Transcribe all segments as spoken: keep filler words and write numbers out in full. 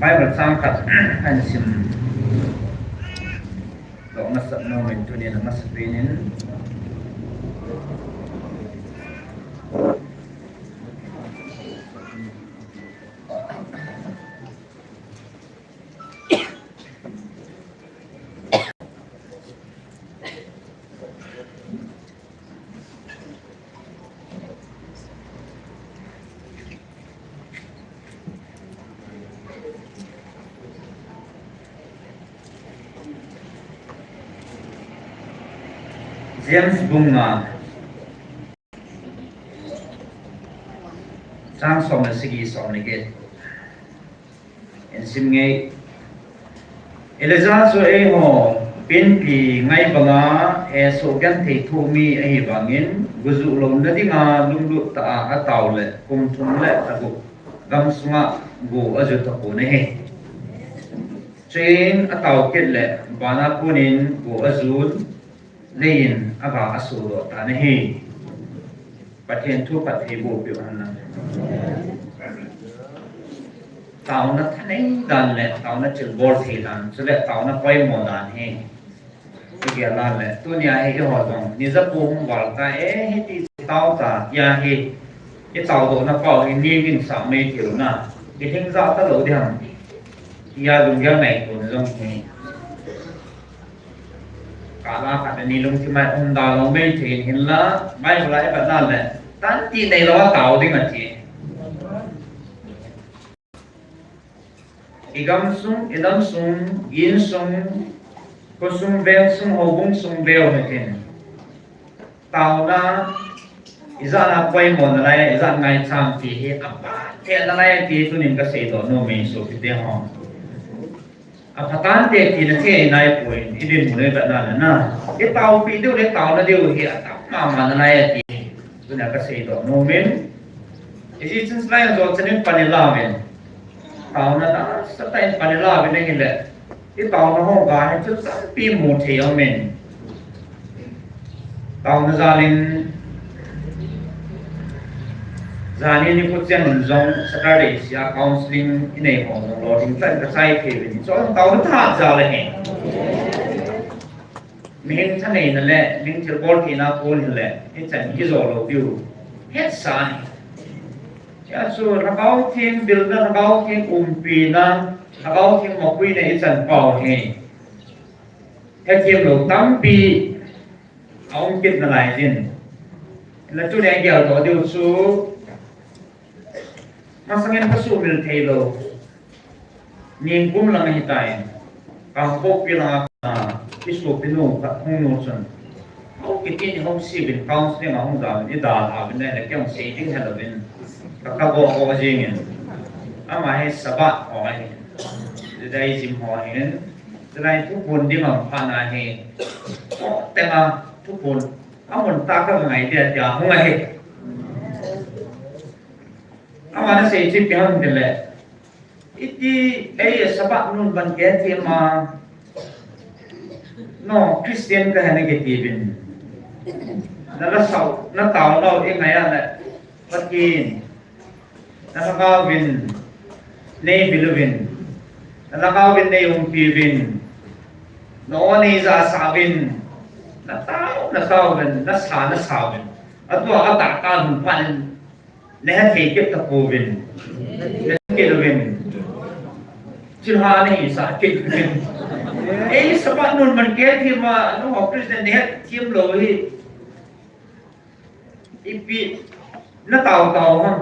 Bible chang khat kahin sim doh masat nom in tunin amasapen in James bung nga, chang som le sagi, som le get. Hin sim nge. Elijah chu eiho penpi ngai banga hesoh genthei thoh mi ahi vangin, go ju louna dinga lunglut tah a atao le kum thum le agup gamsunga go aju tapon ahi. Chuin atao kit le bana konin go ajun, leiyin aga asodoh tan ahi. Pathen thu phattheiboh peh hen lang. Taona thanei dan le taona thilbol thei dan, chule taona poimo dan hi igel a le, tunia hi eiho jong ni japo hung val ta e, hiti tao ta tia hi itao dohna pau hi ningin sah mai thei lou na, kilhing jah talou ding ham tia lunggel ngaito na jong hi. Kala khat ni lungthim a um da lou mai thei in, hinla Bible a ivet na le, tanti neilou a tao ding ati. Igam sung, idam sung, insung, khosung, veng sung, houbung sung veu hitin, taona ijat a poimo nalai, ijat ngaichat ti hi apha thei nalai ti tunin kaseidoh nom e sopite ho. Apha tante tina thei naipoi, idinmun a ivet na le na, itaopi diu le taona diu hi atah mama nalai ati. Tunia kaseidoh nom in, ijeh chun lai jong chanin pan ilauvin, taona nasatah in pan ilauvin ahile, itaona ho ga hi chu tampi mu thei aumin. Taona jal in, jani nikho chen in jong Saturday sia counseling inei ho jong lolhing tah in kachai thei uvin, chule taona tha jal ahi. Mihem thaneina le mihem thilbol theina kon hile hichan kijo lou diu hetsa ahi. Hijeh chun Lhagao Theng bilna, Lhagao Theng umpina, Lhagao Theng mapuina ichan pau hi hethem lou tampi aum kit nalai jin. Hinla tunia igeldoh diu chu, masangin kasuhmil theilou, ningkum lang ahitai, Kangpokpi langa isopinu khat hung nu chun, hou kiti ni hou sibin counseling a hung jaovin, idalhauvin ahile keihung sei ding helouvin, ka, kago go jingin. Ama hi Sabbath ho ahi, Judaism ho ahin, chulai thuphon ding aum phat na hi, tenga thuphon amun tah kangai dia tia hung ahi. Ama nasei chu ipi ham tile, iti, ei Sabbath nun ban kithem a, no, Christian kahi nakitiuvin. Nala sao, nataonau ingai a le, Pathen, nalhagao vin neivil uvin, nalhagao vin neiumpi uvin, na-o neijahsah uvin, natao, natao uvin, nasa, nasa uvin. Atua atah tah hun phat in, nahethei kit tapouvin, nakit uvin. Thilha nahisah kit uvin. Ei Sabbath nun ban kithem a, nangho Christian nahethem lou hi ipi natao tao ham?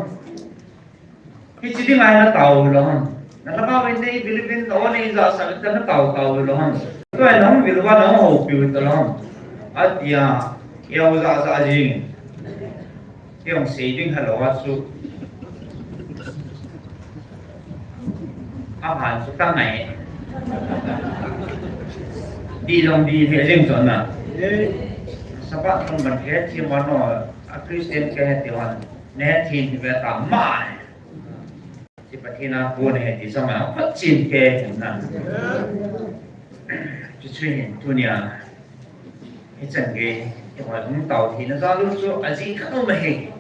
Hiche dinga natao lou ham? Nalhagao vin neivil uvin, na-o neijahsah uvin tia natao tao lou ham? Tua nahung vil uva nahung houpi u talou ham? Atia, keu jahjah jing. Keihung sei ding helou a chu, ahan chu kangai. Dih jong dih thei jeng chu na. Sabbath nun ban kithem a, no, a Christian kahi tiuvin, nahethem hi ve tama. Hiche Pathen a kon ahi ti chama, Pathen kahi na. Chuche hin tunia hichan gei, eiho hung tao theina jal u chu ajeh khat um ahi,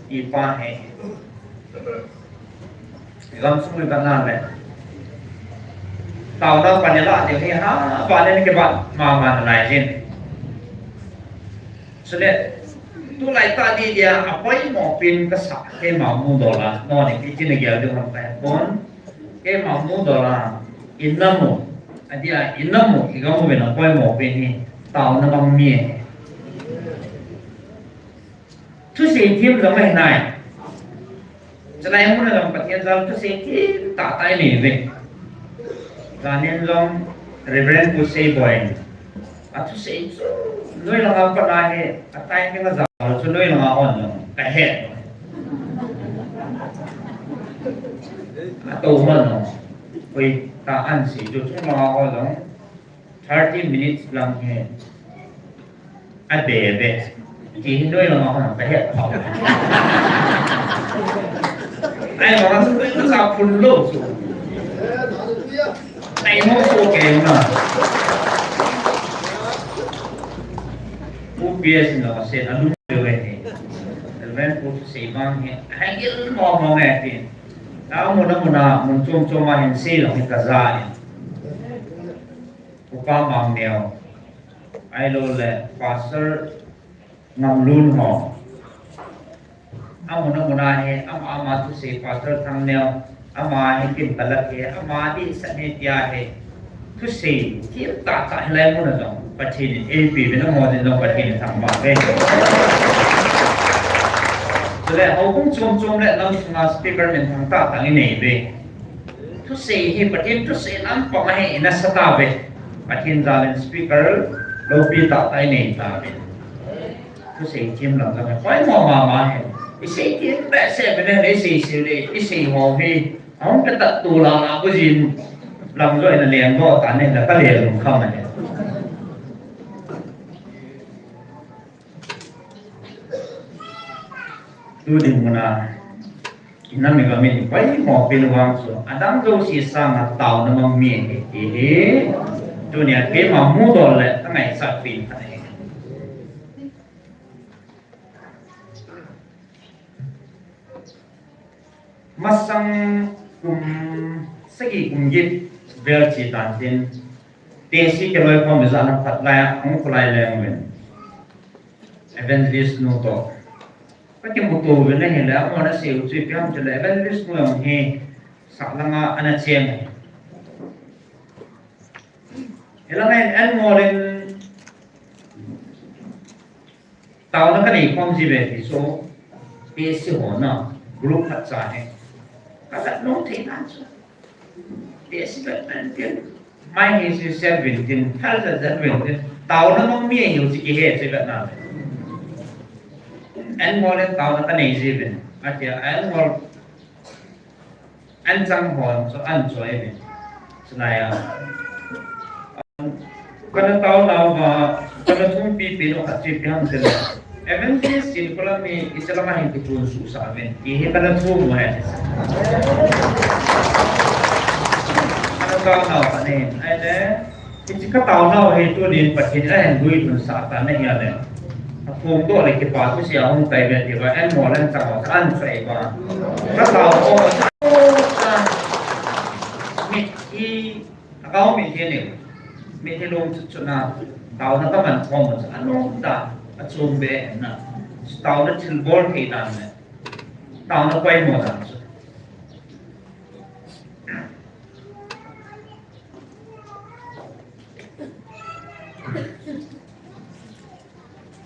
ti pa hi. Gamsung ivet na le, Taona pan ilah ding hi ha, ba le ni ke ba, ma ma na lai jin. Chule, tulai tah di dia, apoimo pen kasa, keima mudola, no ni, iti na gel ding hon tai pon, keima mudola, ina mu, adia, ina mu, iga mu ve na apoimo pen hi, taona bang mi e. Thusei thim jong ahi nai. Chulai mun a jong Pathen jal thusei thim tah tah i nei ve. Janin jong Reverend Pu Seiboi. Athusei chu noi langa pat ahi, a timing a jal chu noi langa on jong ka he. Ato hon jong. Koi ta an sei chu chung langa on jong. Thirty minutes lang hi a be be. Ti hi noi langa hon ka het phau. Ai, ma sa phun lou chu. Ai, mo so ke na. Pu P S na se na lu le ni. Reverend Pu Seiboi hi. Ai, gil mo mo nge ti. Amun amun a, mun chom chom a hin sei lou hi ka ja ni. Upa Mangneo, ahilou le Pastor Ngamlun ho. Amun amun a hi, ama ama thusei Pastor Thangneo, ama hi kin talat hi, ama dihsah hi tia hi. Thusei, thim tah tah hilai mun a jong, Pathen in eipe uvin amaho din jong Pathen in thangvah ve. Chule, houbung chom chom le nam sunga speaker minthang tah tah i nei ve. Thusei hi Pathen thusei lampang ahi, i nasa tauve. Pathen jal in speaker loupi tah tah i nei tauve. Thusei thim lam jong hi poimo mama hi. I sei thim behseh pen le i sei sei le, i sei ho hi. Ahung pe tah tu la la ku jin lam jo i na leng bo ta ne la ka le lung kham ne. Tu ding mun a, i nam i gam in poimo pen vang chu, adang jouse sanga taona mang mi ahi ti hi, tunia keima mudol le ka ngaisah pen khat ahi. Masang kum sagi kum get vel che tan tin, Tehsi kiloi khom ijat ham khat lai a, hung kholai leng uvin. Evangelist nu toh. Ka kimuto uvin ahile, amahon asei u chu ipi ham itile, Evangelist nu jong hi sah langa ana cheng. Hilanga hin an ngol in taona ka nei khom ji ve ti chu, P S C ho na, group khat cha hi. Ka vet nom thei nan chu. P S C vet pen tin. Mai hi si set vin tin, thal set set vin tin. Taona mang mi ahiu chu kihe chu vet na ve. An ngol in taona ka nei ji uvin. Atia, an ngol An chang hon chu an choi ve. Chulai a. Kana taonau va, kana thumpi pen u khat chu ipi ham itile. Evangelist Chinkollam hi, i chalanga hin kichun suhsah uvin. Ti hi kana thum u ahi. Kana taonau khat ahin. Ahile, Hiche ka taonau hi tunin Pathen in ahin guilhunsah tan ahile. Aphongdoh le kipa thusei ahung tai ve tia, an ngol an chang ho, an choi va. Ka taonau, mithi, akau mithi ni. Mithi lung chu chu na, taona ka man khom chu, anom ta, achom be na. Taona thilbol thei dan le. Taona poimo dan chu.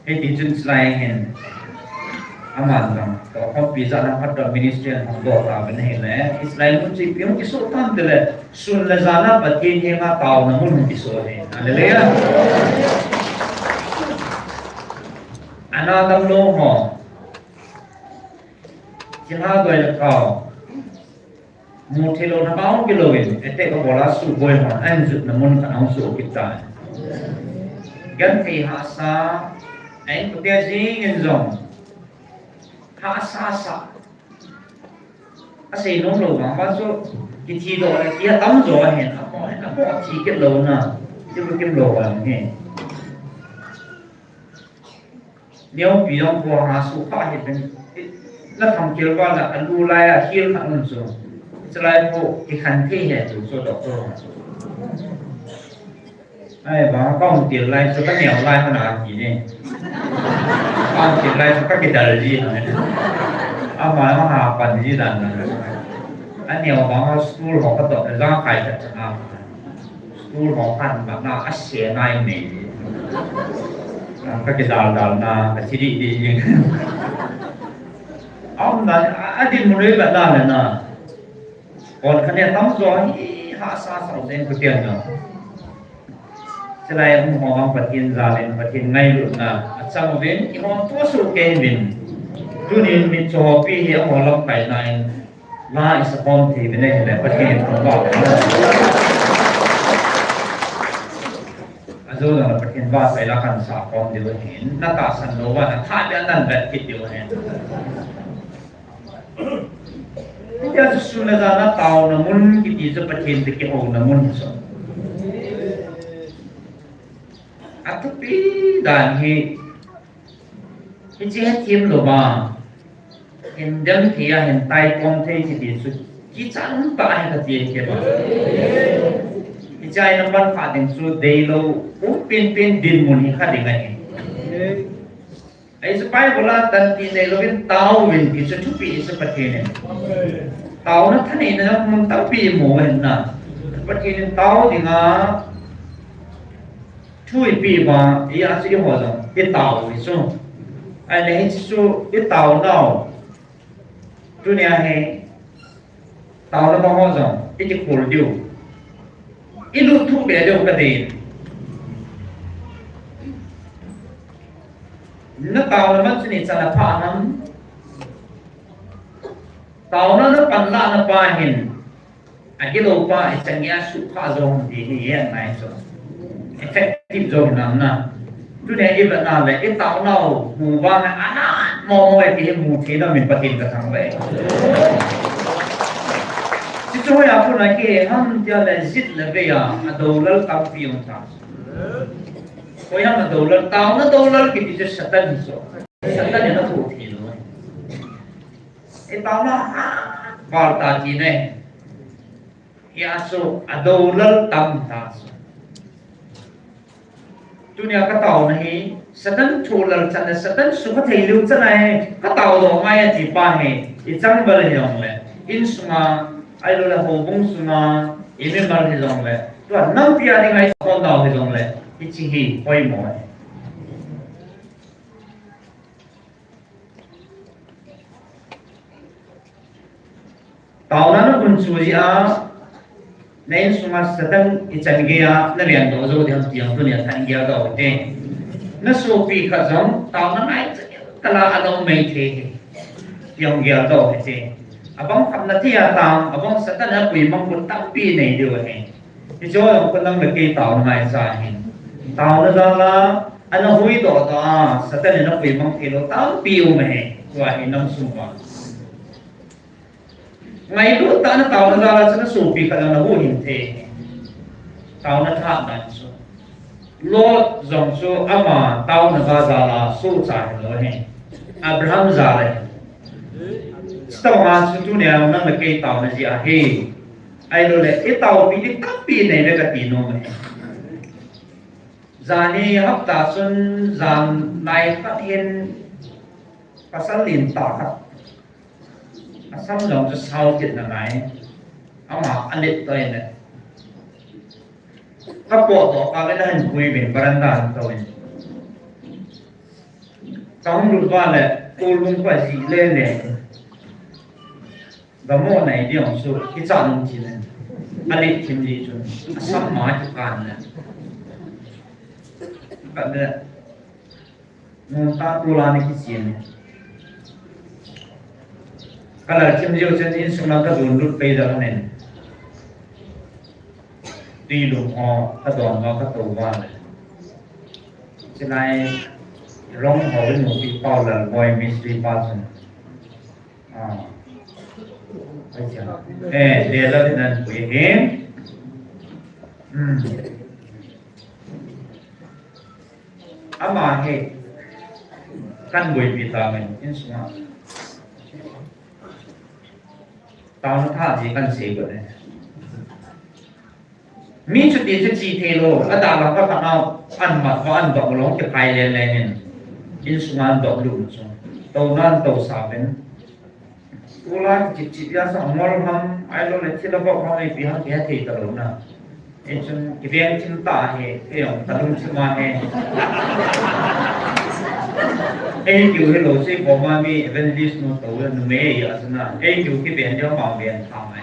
Hiti chun chulai hin. Aman jong. Toh khompi jat lang khat toh ministry hung doh tauvin ahile. Chulai mun chu ipi hung kisoh tam itile. Sun le jan a Pathen henga taona mun hung kisoh ahi. Hallelujah. Ana damlou ho. Chilha doi le kau. Mu thei lou na kau kilou in, ete ka bola suboi hon, an jutna mun khat ahung suh kit tai. Genthei hahsa, a inkote jing in jong. Hahsa sa. Asei nom lou vang vang chu, kithi doh le, kiha tam jo ahin, amo, amo thi kit lou na, kibu kim lou vang hi. Neopi jong ko ha su kha hi pen. La thang kil ba la, alu lai a hil khat un chu. Chulai pu kikhen thei hi tu chu doctor ho chu. Ai, ba, ka hung til lai chu ka neo lai hana ti ne. Ka hung til lai chu ka kidal ji na. Ama, ama ha pan ji dan na. A neo ba, stool ho ka dot, ja khai ta na. Stool ho khan ba na a se nai nei. Ka kidal dal na, ka chi di di. Aum na, a, a dinmun le ba na le na. Kon kha ne tam jo hi ha sa sa den ku tian na. Chulai hung ho vang Pathen jal in, Pathen ngailutna achang uvin, ihon to su kei uvin. Tunin mitcho pi hi ahung lamkai na in, la isa khom thei uvin ahile, Pathen thangvah. Ajo jong le Pathen vahchoi la kan sa khom diu ahin, na tahsan lou va, na tha bia nan vet kit diu ahin. Hitia chu sun le jan a taona mun kiti chu Pathen toh kihouna mun hi chu. Athupi dan hi, hiche hethem louva, hin dem thei a, hin tai pom thei kiti chu kichat tah ahi kati ahi kei ba. Hiche a i na pan kha ding chu deilou, um penpen dinmun hi kha ding ahi. Ahi chu Bible a tan ti nei louvin taovin ti chu thupi chu Pathen in. Taona thaneina mun tampi imu ahin na. Pathen in tao dinga thu eipeh uva, hia chu eiho jong itao u hi chu. Ahile hiche chu itaonau. Tunia hi Taona bang ho jong, i kikhol diu. I lut thuh be diu ka dei. Na taona man chu nichan a pha ham. Taona na panlahna pa hin, agilou pa ichan geiya suhkhah jo ham ti hi, hi angai chu. Effective jo hinam na. Tunia i vetna le, i taonau, mu vang a, ana, mo mo e ti hi mu thei na min Pathen ka thangvah e. Hichu hoiya kona kihei ham tia le jit le vei a, adoulal tampi um ta. Hoiya adoulal, taona doulal kiti chu Satan hi chu. Satan in athoh thei lou. I taona ha, val ta ti ne. Hia chu adoulal tam ta chu. Tunia ka taona hi, Satan thohlal chan le, Satan sukha thei lou chan ahi, ka taodoh ngai ati pa hi, i changval hijongle, insunga, ahilouleh houbung sunga, i mimal hijongle, tua nampi a dinga i taonau hijongle, hiche hi poimo ahi. Taona na hun chu jeh a, na insunga Satan ichan geiya na vengdoh jou ding ham ti jong tunia tha in gel doh u hite. Na sopi khat jong taona ngai chan kala ana um maithei hi ti jong gel doh u hite. Abang khat na thei a tang, abang Satan in apui mang got tampi nei diu ahi. Hiche jong khu nang le kei taona ngaicha ahin. Taona jal a, ana huhdoh doh a, Satan in apui mang thei lou tampi um ahi. Tua hi nam sung uva. Ngailut tah a na taona jal a chu na sopi khat jong na huhhing thei. Taona thah dan chu. Lot jong chu ama taona jal a sohcha hilou ahi. Abraham jal ahi. Chutobang a chu tunia nang le kei taona jeh ahi. Ahilouleh, i taopi ding tampi nei uve kati nom e. Jan hi hapta chun jan lai khat hin pasal lentah khat. Asam jong chu sao kit nalai. Ama alet toh in. Ka potdoh kah le ahin pui uvin veranda a tou in. Ka hung lut uva le, kol lung pa jih lele. Gamo nei ding chu, kichat nung ti le. Alet thim ji chun, asam ma kikan le. Ka le, nung ta tu la ni kichen. Ka la thim ji chun insung lang ka dun lut pei da nen. Tui lum ho, ka don uva, ka tou uva le. Chulai, rong ho, i nupi Pau Lalboi mistri pa chun. Ah. Eh, de la nan pui hi. Hmm. Ama hi kan boipi ta men insunga. Taona tha ji kan sei got e. Mi chuti chu chi thei lou, adalha khat khat a an mat va an dong lou, kiphai leng leng in. Insunga an dong lut chu. Touna an tosa pen. Tulai kichip chip a sa ngol ham, ahilou le thil a bok ham, ipi ham kihe thei talou na. Hichun kiveng thim tah hi, kei jong kalungthim a hi. Ei kiu hilou se, koma mi evangelist nu tou le numei a sana. Ei kiu kiveng ding ma veng tha mai.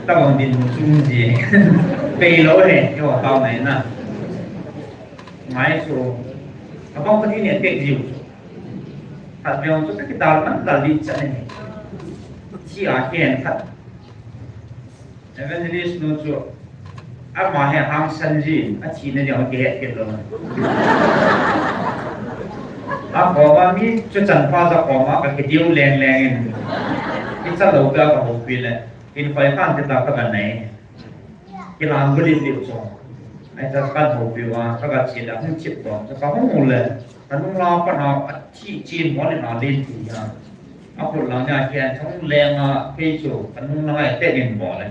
Tabang dinmun chung ji. Pei lou hi, kei tao mai na. Ngai chu, abang Pathen in atek jiu chu. Khat veng chu kakidal man dal ding chan ahi. Chi a ken khat. Evangelist nu chu, ama hi hangsan jin, athina ding akihet kit lou. Akoma mi chu chanpa ja koma kakidiu leng leng in. Kicha lou ka kahoupi le. Kin khoi khan te ta ka ban nei. Kilang bul in liu chu. Ai cha kan houpi uva, ka ga chi le, hung chip to. Cha ka hung u le, ka nung la pa na, athi chin mo le na len ti ya. A khut lang nia kian thong leng a, kei chu, ka nung la ngai te in bo le.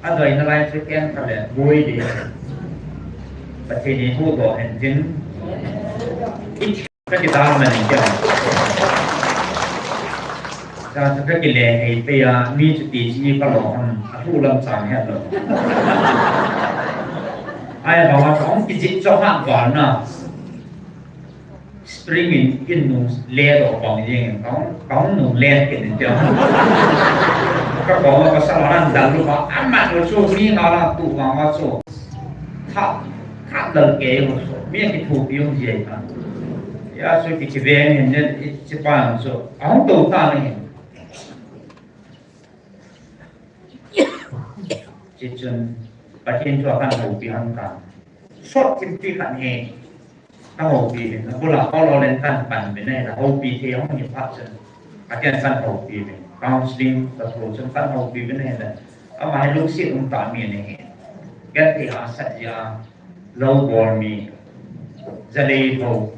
A doi na lai chu ken ka le, boi de. Pathen in huhdoh hen tin. I Ka kidal man in kei. Ka, ka kile hei pe a, mi chuti chi ka lo ham, a thu lam chang het lou. Ai, ba wa ka hung kijih chok ha val na. Spring in kin nung le lo bang jeng, ka hung, ka hung nung le kin in kei. Ka ko ma ka sa ran dal lu ba, a ma lo chu mi nga la tu ma ma chu. Tha, tha dal kei ho so. Mi a kithopi um ji ai ta. Ya so ki kiveng hin nen i chi pa ang so. A hung to ta ni hin. Chi chun, Pathen chu a kan houpi hang ta. Sot thim ti khat hi. Ka houpi hin. Na bula ko lo len kan pan bin na hin. Houpi thei hung ni phat chun. Pathen kan houpi hin. Counseling, ka thu chun kan houpi bin na hin. Ama hi lungset um tah mi ahi. Genthei hahsat jeh a lou bol mi, jalei lou.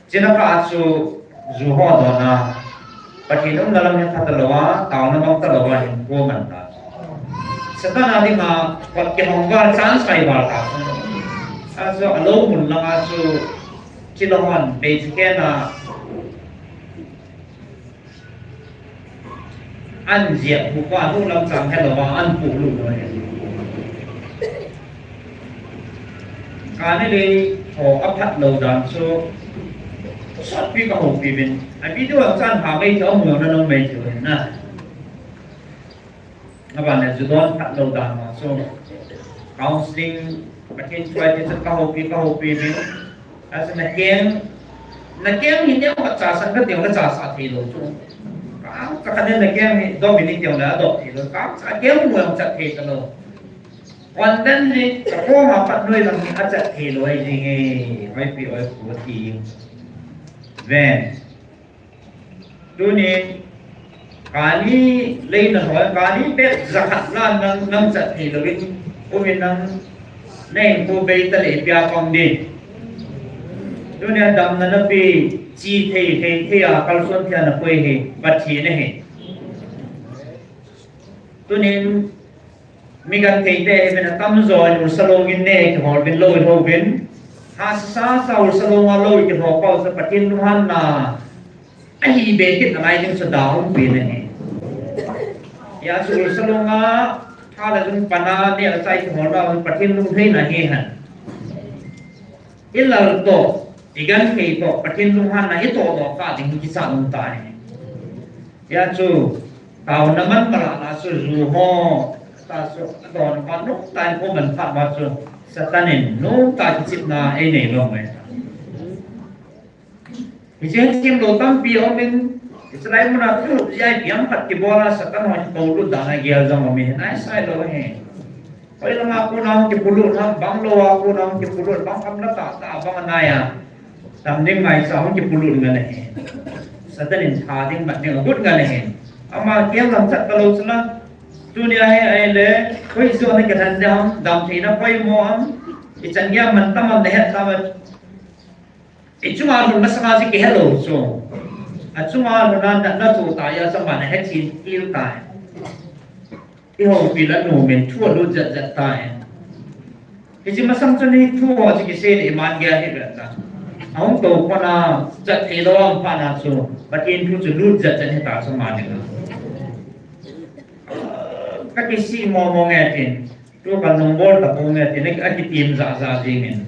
China kah a chu ju ho dona, Pathen umna lam hi pha talou a, taona bang talou a hinkho man ta. Satan a dinga, kot kihong val chance kai val ta. A chu alou mun langa chu, chilou hon, bei chu kena, An jep pu pa, nu lam chang helou va, an pu lu lo he. Ka ni le, ho, a phat lou dan chu, sot pi ka houpi vin. A video a chan ha mai chu, mu na nung mai chu na. Nga ba le ju don phat lou dan ma chu. Counseling, Pathen choi te chu ka houpi, ka houpi vin. Achu na keng, na keng hi neo ka cha sang ka teng ka cha sa thei lou chu. Ka, ka kha ne na keng hi dom hi ni teng la dom thei lou. Ka cha keng mo ang cha thei ta lou. Wan dan ni ka ko ma pat noi lang ni a cha thei lou ai jing e. Oi pi oi pu ti. Ven. Tunin, kani leina lhoi, kani bep jakhat la nang, nang chat thei louvin, umin nang, na hinkho bei ta le pia pang din. Tunin, damna na pe, chi thei, thei, thei a, kalson thei a na poi hi, Pathen ahi. Tunin, Mi genthei te hi vin atamjo in Ursalong in ne kihol vin lou in ho vin. Hahsa sa sa Ursalong a lou in kihol pau sa Pathen lunghanna. Ahi be kit nalai ding sa da um pi ne hi. Hijeh chun Ursalong a tha le lung pan a ne la chai kihol na Pathen lungtheina hi hen. I lal toh, i genthei toh, Pathen lunghanna i toh toh kha ding kisa um ta hi. Hijeh chun, taona man pala la chu ju ho, ta chu, taona man nung ta in ko man phat ma chu, Satan in nung ta kichepna ei nei lou mai. Hiche thim lou tampi um in, Israel mun a thu jai piang khat kibol a Satan ho ko lut dan a gel jong um in, ai sai lou hi. Hoi lama kona hung kipolut ham, bang lou a kona hung kipolut, bang kam na ta ta, bang anai a. Tam ding ngai sa hung kipolut ngan ahi. Satan in tha ding mat ding agot ngan ahi. Ama kiang lam chat ka lou chuna. Tunia hi ai le, hoi jo na kitan ding ham, dam thei na poimo ham. Ichan geiya mantam am nahet tam a. Ichunga lhun masanga chu kihelou chu. Achunga lhun a natna thu tah a chu aman ahethem kit tai. Ihoupi la nomin thu alut jat jat tai. Hiche masang chun hi thu ho chu kisei le iman geiya hi vet ta. Ahung tou khona chat theilou a um phat na chu Pathen thu chu lut jat jat hita chu aman hi. Ka kisih mo mo nge tin. Thu kan nung bol ta mo nge tin. Ka kitim ja ja jingin.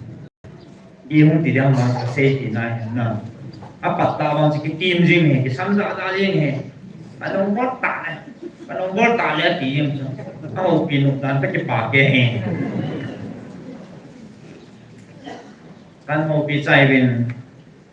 Ihung ti diam ma ka sei ti nai na. Apat ta bang chu kitim jing hi, kisam ja ja jing hi. Ka nung bol ta le. Ka nung bol ta le ti jing chu. Ahoupi nu dan ka kipa ke hi. Kan houpi chai vin.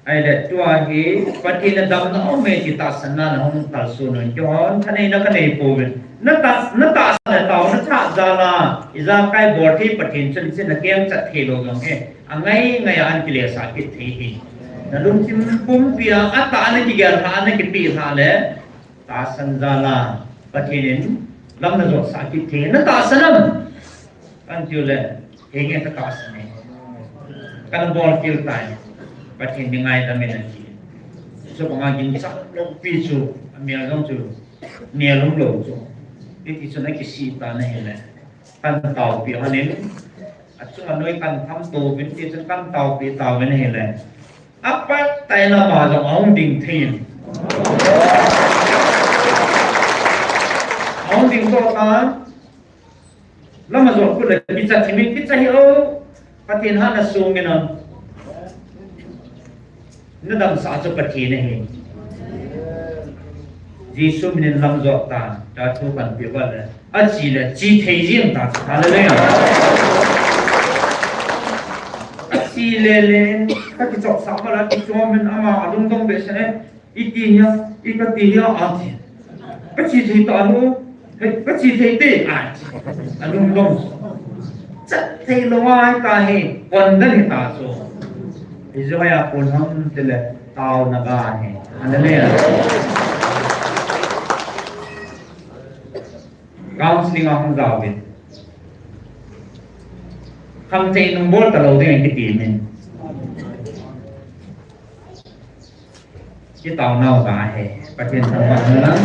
Ahile tua hi Pathen a damna aume ti tahsanna na hung kalson un. Kihon thanei na kanei pouvin. Na ta, na tahsan le tao na tha jal a. Ijakai bol thei Pathen chun chin na keng chat theilou jong hi. Angai ngai a an kilesah kit thei hi. Na lungthim pumpi a, atah a na kigel lha, na kipe lha le. Tahsan jal a, Pathen in lam na jot sah kit thei. Na tahsan am? Kan tiu le, henge ka tahsan e. Kan bol kit tai. Pathen in ngaidam in ati. Chu banga ginchat lou pi chu, amel jong chu, nel um lou chu. Hiti chun akisih tan ahile. Kan taopi hon in, achunga noi kan tham to vin ti chun kan taopi taovin ahile. Apat tai lama jong ahung ding thei in. Ahung ding to tan. Lama jong khu le kicha thim in kicha hi o. Pathen hatna sung in a. Na damsah chu Pathen ahi. Jesu min in lam jot tan, ta thu kan pe uva le. Achi le, chi thei jing ta chu. Hallelujah. Achi le le, ka kichop sah uva le, kichom in ama alungdong behseh e. Iti hia, i kati hia, ati. Kachi thei ta lou, he, kachi thei te, ati. Alungdong. Chat thei lou a, ta hi, kon dan hi ta chu. Hiche hoiya kon ham tile, taona ga hi. Hallelujah. Counseling a hung jaovin. Khamthei nung bol talou ding kiti min. Kitaonau ga hi, Pathen thangvah hen lang.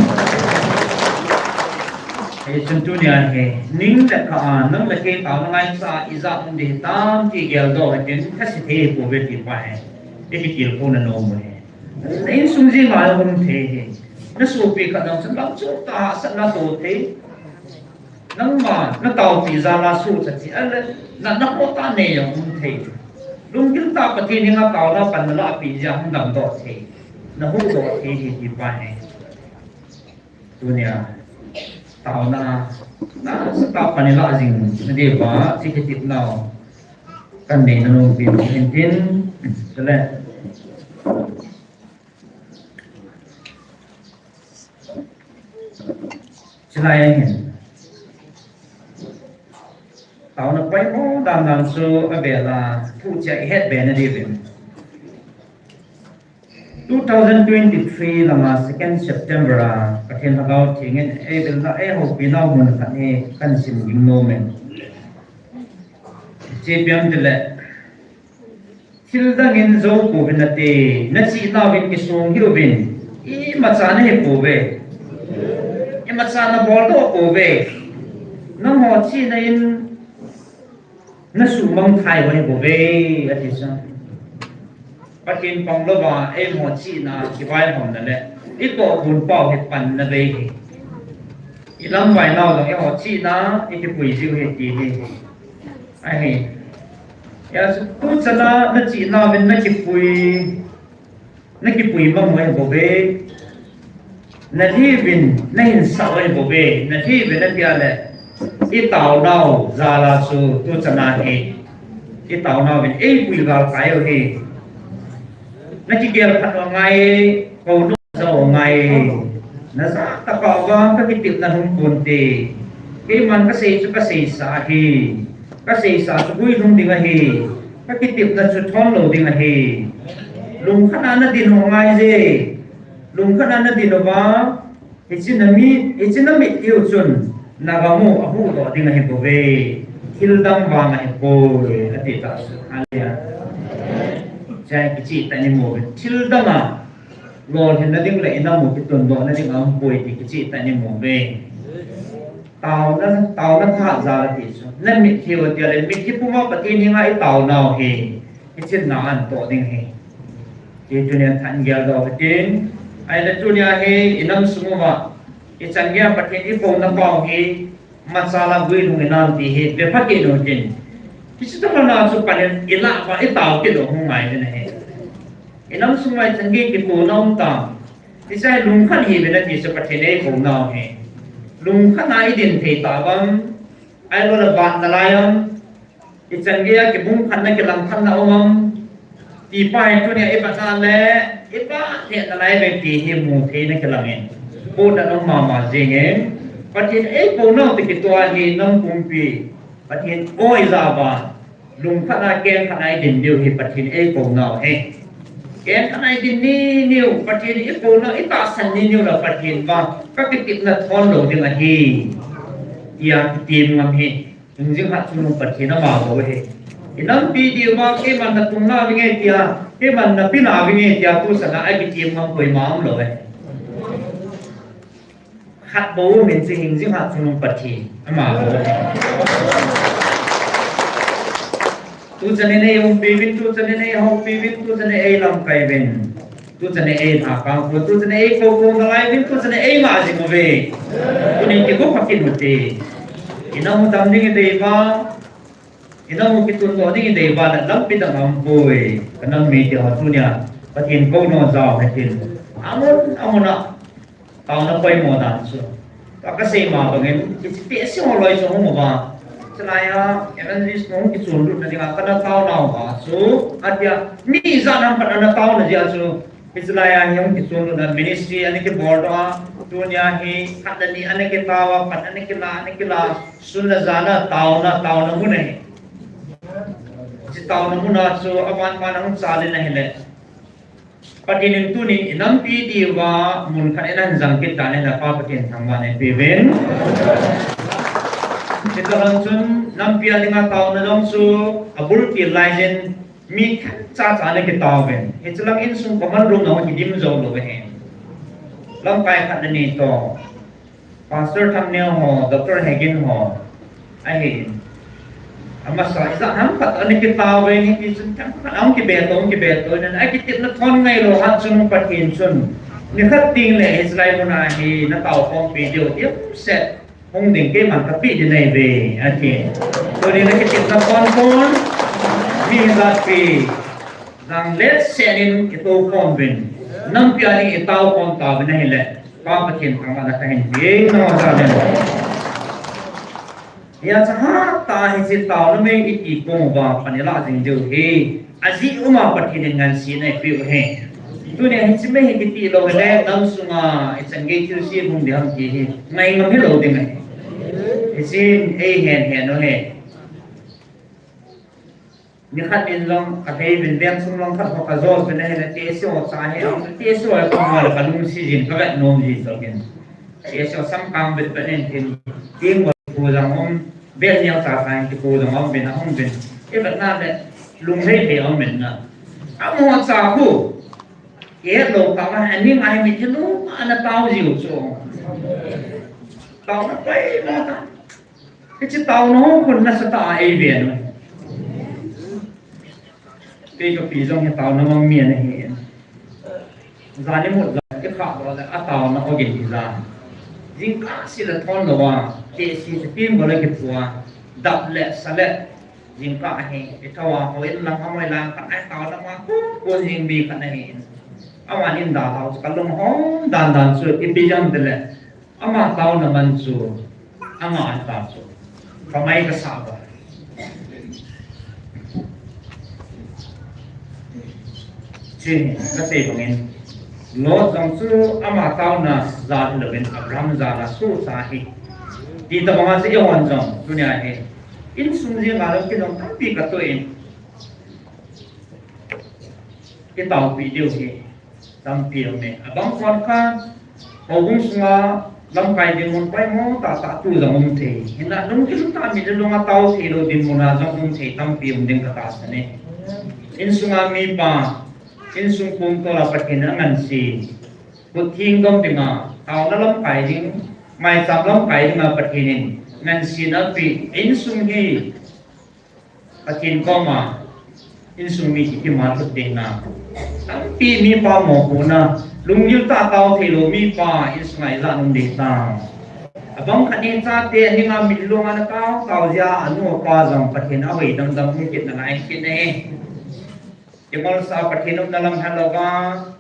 Hichun tunia hi, ning le kha a, nang le kei taona ngaichat a, ijat um ding hitam ti geldoh hitin, thase thei pouve ti pa hi. Ikitilkhouna nom u hi. Na insung jing a um thei hi. Na sopi khat nang chun lam chom tah a hahsatna to thei. Nangma, na taopi jal a suhchat thei, ahile, na, na kho tah nei jong um thei. Lunggil tah Pathen henga taona pan na lahpeh jeh a hung damdoh thei. Na huhdoh thei hi ti pa hi. Tunia, taona, nasatah pan ilah jing nadiuva, chu kitepnau. Kan neina nompi hin tin, chule. Chulai a hin. Taona poimo dan dan chu avel a, thu chia ihet be nadiuvin. Two thousand twenty-three lama second September a, Pathen Lhagao Theng in eivilna eihoupinau mun khat hi kahin sim ding nom e. Hiche ipi ham itile, thil dang in jou pouvin nate, na chihnauvin kisong hih uvin, imacha nahi pouve. Imacha nabol doh pouve. Nangho chihna in nasumang thai u ahi bouve, ati chu. Pathen pang louva, eiho chihna kivaihomna le, itohgon pau hi panna bei hi. Ilamvainau jong eiho chihna, ikipui jiu hi ti hi. Ahi. Hijeh chun tuchan a nachihnauvin nakipui, nakipui mang u ahi bouve. Nalhi uvin nahinsah u ahi bouve. Nalhi uvin atia le, itaonau jal a chu tuchan a hi. Itaonauvin eipui val kai u ahi. Nakigel phat u angai, kou nu Jou ngai, najah tah a vang kakitepna lhung ponte. Keiman kasei chu kaseisa ahi. Kaseisa chu guilhung ding ahi. Kakitepna chu thon lou ding ahi. Lungkhat a nadin u angai je. Lungkhat a nadin uva, hiche nami, hiche namit u chun nagam u ahuhdoh ding ahi bouve. Thil dang vang ahipoi, ati tah chu. Hallelujah. Chai kicheh tah in imu ve. Thil dang a lolhinna ding le inam u kitundohna ding aumpoi ti kicheh tah in imu ve. Taona, taona tha jal ati chu. Na mitthi u tia le, mitthi puma Pathen henga itaonau hi, hiche na anto ding ahi. Ti tunia tha in geldoh hitin. Ahile tunia hi inam sung uva ichan geiya Pathen ipouna pau hi, machal a guilhung inam ti hi vepha kit u hitin. Hiche tobang a chu pan in ilah uva itao kit u hung ngai ding ahi. Inam sung uva ichan gei kipouna um tam. Hiche hi lungkhat hiuvin ati chu Pathen eipounau hi. Lungkhat a idin thei tauvem, ahilou le vat nalai am, ichan geiya kibung khatna kilangkhatna um am, ti pa hi tunia ivet a le, ivet lheh nalai ve ti hi mu theina kilangin, potna um mama jengin, Pathen eipounau toh kitoh a hi nam pumpi Pathen oi jal uva, lungkhat a, kengkhat a idin diu hi Pathen eipounau ahi. Kengkhat a idin niniu, Pathen ipounau, itahsan niniu le Pathen vang kakitepna thon lou ding ahi, tia kitem ngam hi. Hingjing khat chungnung Pathen ama bou ahi. Inampi diuva, keiman natung nauvinge tia, keiman napi nauvinge tia, tuchan a akitem ngam koima umlou ahi. Khat bou um in, chu hingjing khat chungnung Pathen ama bou ahi. Tuchan in eiumpiuvin, tuchan in eihoupiuvin, tuchan in eilamkaiuvin, tuchan in eilhakangpon, tuchan in eikou kou nalaiyuvin, tuchan in eingah jing uve. Tunin kigopkha kit ute. Inam u dam ding idei uva, inam u kitundoh ding idei uva le lampi dang aumpoi. Kanam mite ho tunia Pathen kounou jao hitin. Amun amun a taona poimo dan chu, tua kasei ma bangin, hiche tehse ho loi chu hung uva, chulai a evangelist hung kichonlutna dinga kana taonauva chu, atia, mi ijat ham khat ana taona jeh a chu, hiche lai a hi hung kichonlutna ministry ana kiboldoh a, tunia hi khat le ni ana kitao a, pan ana kila, ana kila, sun le jan a taona, taona mun ahi. Hiche taona mun a chu avan van a hung chal in ahile, Pathen in tunin inampi diuva mun khat in ahin jang kit tan ahile, Pa Pathen thangvahna eipeuvin. Hiche tobang chun nampi a dinga taona jong chu abul til laijin mi khat chacha ana kitaovin. Hiche lang insung common room a hung kidim jou lou ahi. Lamkai khat le ni toh Pastor Thangneo ho, Doctor Hagin ho ahin. Amasa ijat ham khat ana kitaovin, hiti chun themkhat a hung kibeto, hung kibeto in, akitepna thon ngailou hat chun Pathen chun, nikhat teng le hiche lai mun a hi nataokhompi diu dimset hung ding keiman kapeh ding nahiuve, ati. Tunin akitepna thon thon, mi ijat pi, jang letseh in itoukhom uvin, nampi a ding itaokhom tauvin ahile, Pa Pathen thangvahna kahin pe e, naocha uvin. Hijeh chun hatah a hiche taona mei iti kong uva pan ilah jing diu hi, ajeh um a Pathen in ngansena eipeh u ahi. Tunia hiche mei hi kiti lou hile, nam sunga ichan gei thilse hung ding ham ti hi ngai ngam hilou ding ahi. Hiche eihen hen u ahi. Nikhat in jong kalhei uvin, veng sung lang khat ho kajol uvin ahile, tehse ho cha hi, tehse ho hi kamu le kalungset jin, kavet nom jin jong hin. Tehse ho samkang vet vet in tin, tin ho kipu jong um, vel neo cha cha in kipu jong um uvin, ahung uvin. Ivet na le, lunghei thei um in na. Amaho cha khu, kihet lou tah a, aning a hi mitlhi nom a ana tao jiu chu. Taona poimo tah. Hiche taona ho khun nasatah a eiven u. Kei kapi jong hi taona mang mi ana hi. Jan imut jong ikhah doh le ataona ogin hija. Jingkah seh le thon louva, tehse chu tin bol a kipu a, dap le sa le, jingkah hi ithou a houin lang a moi lang khat a taona ma kun kun jing mi khat ahi. Aman in dalhau chu kalung hom dan dan chu ipi jong tile, ama taona man chu, ama an ta chu, kamai kasah uva. Chuin, kasei bangin, Lot jong chu ama taona jal hilouvin Abraham jal a sohcha ahi. Ti tobang a chu eihon jong, tunia hi, insung jeng a jong kinung tampi katoh in, kitaopi diu hi tampi aume. Abang kon kha, houbung sunga Lamkai dinmun poimo tahtah tu jong um thei. Hinla lunggil tah a mitlhi lunga tao theilou dinmun a jong um thei tampi um ding katahsan e. Insunga mipa, insung pumtol a Pathen in angansei. Khut theng dom dinga, taona lamkai ding, maicham lamkai dinga Pathen in ngansena apeh, insung hi Pathen koma, insung mi kiti ma thut ding na. Tampi mipa mopohna, lunggil tah a tao theilou mipa, insunga ijat um ding tam. Abang khat in chate, aninga mitlhi lunga ana tao, tao jeh a, anu apa jong Pathen ahoi dam dam hung kit nalai kit e. Kimolsa Pathen umna lam helou va,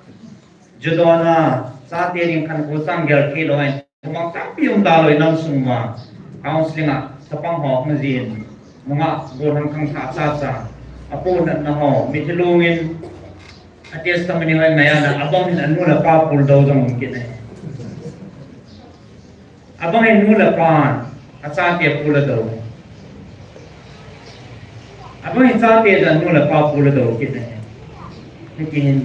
Judona, chate ding khankho sang gel theilou in, thumang tampi um dalou in nam sung uva, counseling a, chapang ho hung jin, nunga, gollhang khangthah chacha, apohnatna ho, mitlhi lungin, a testimony ho ngai ana, abang hin anu le apa puldou jong um kit e. Abang hin nu le pa, achate pu le dou. Abang hin chate jong nu le pa pu le dou kit e. Hiti hin,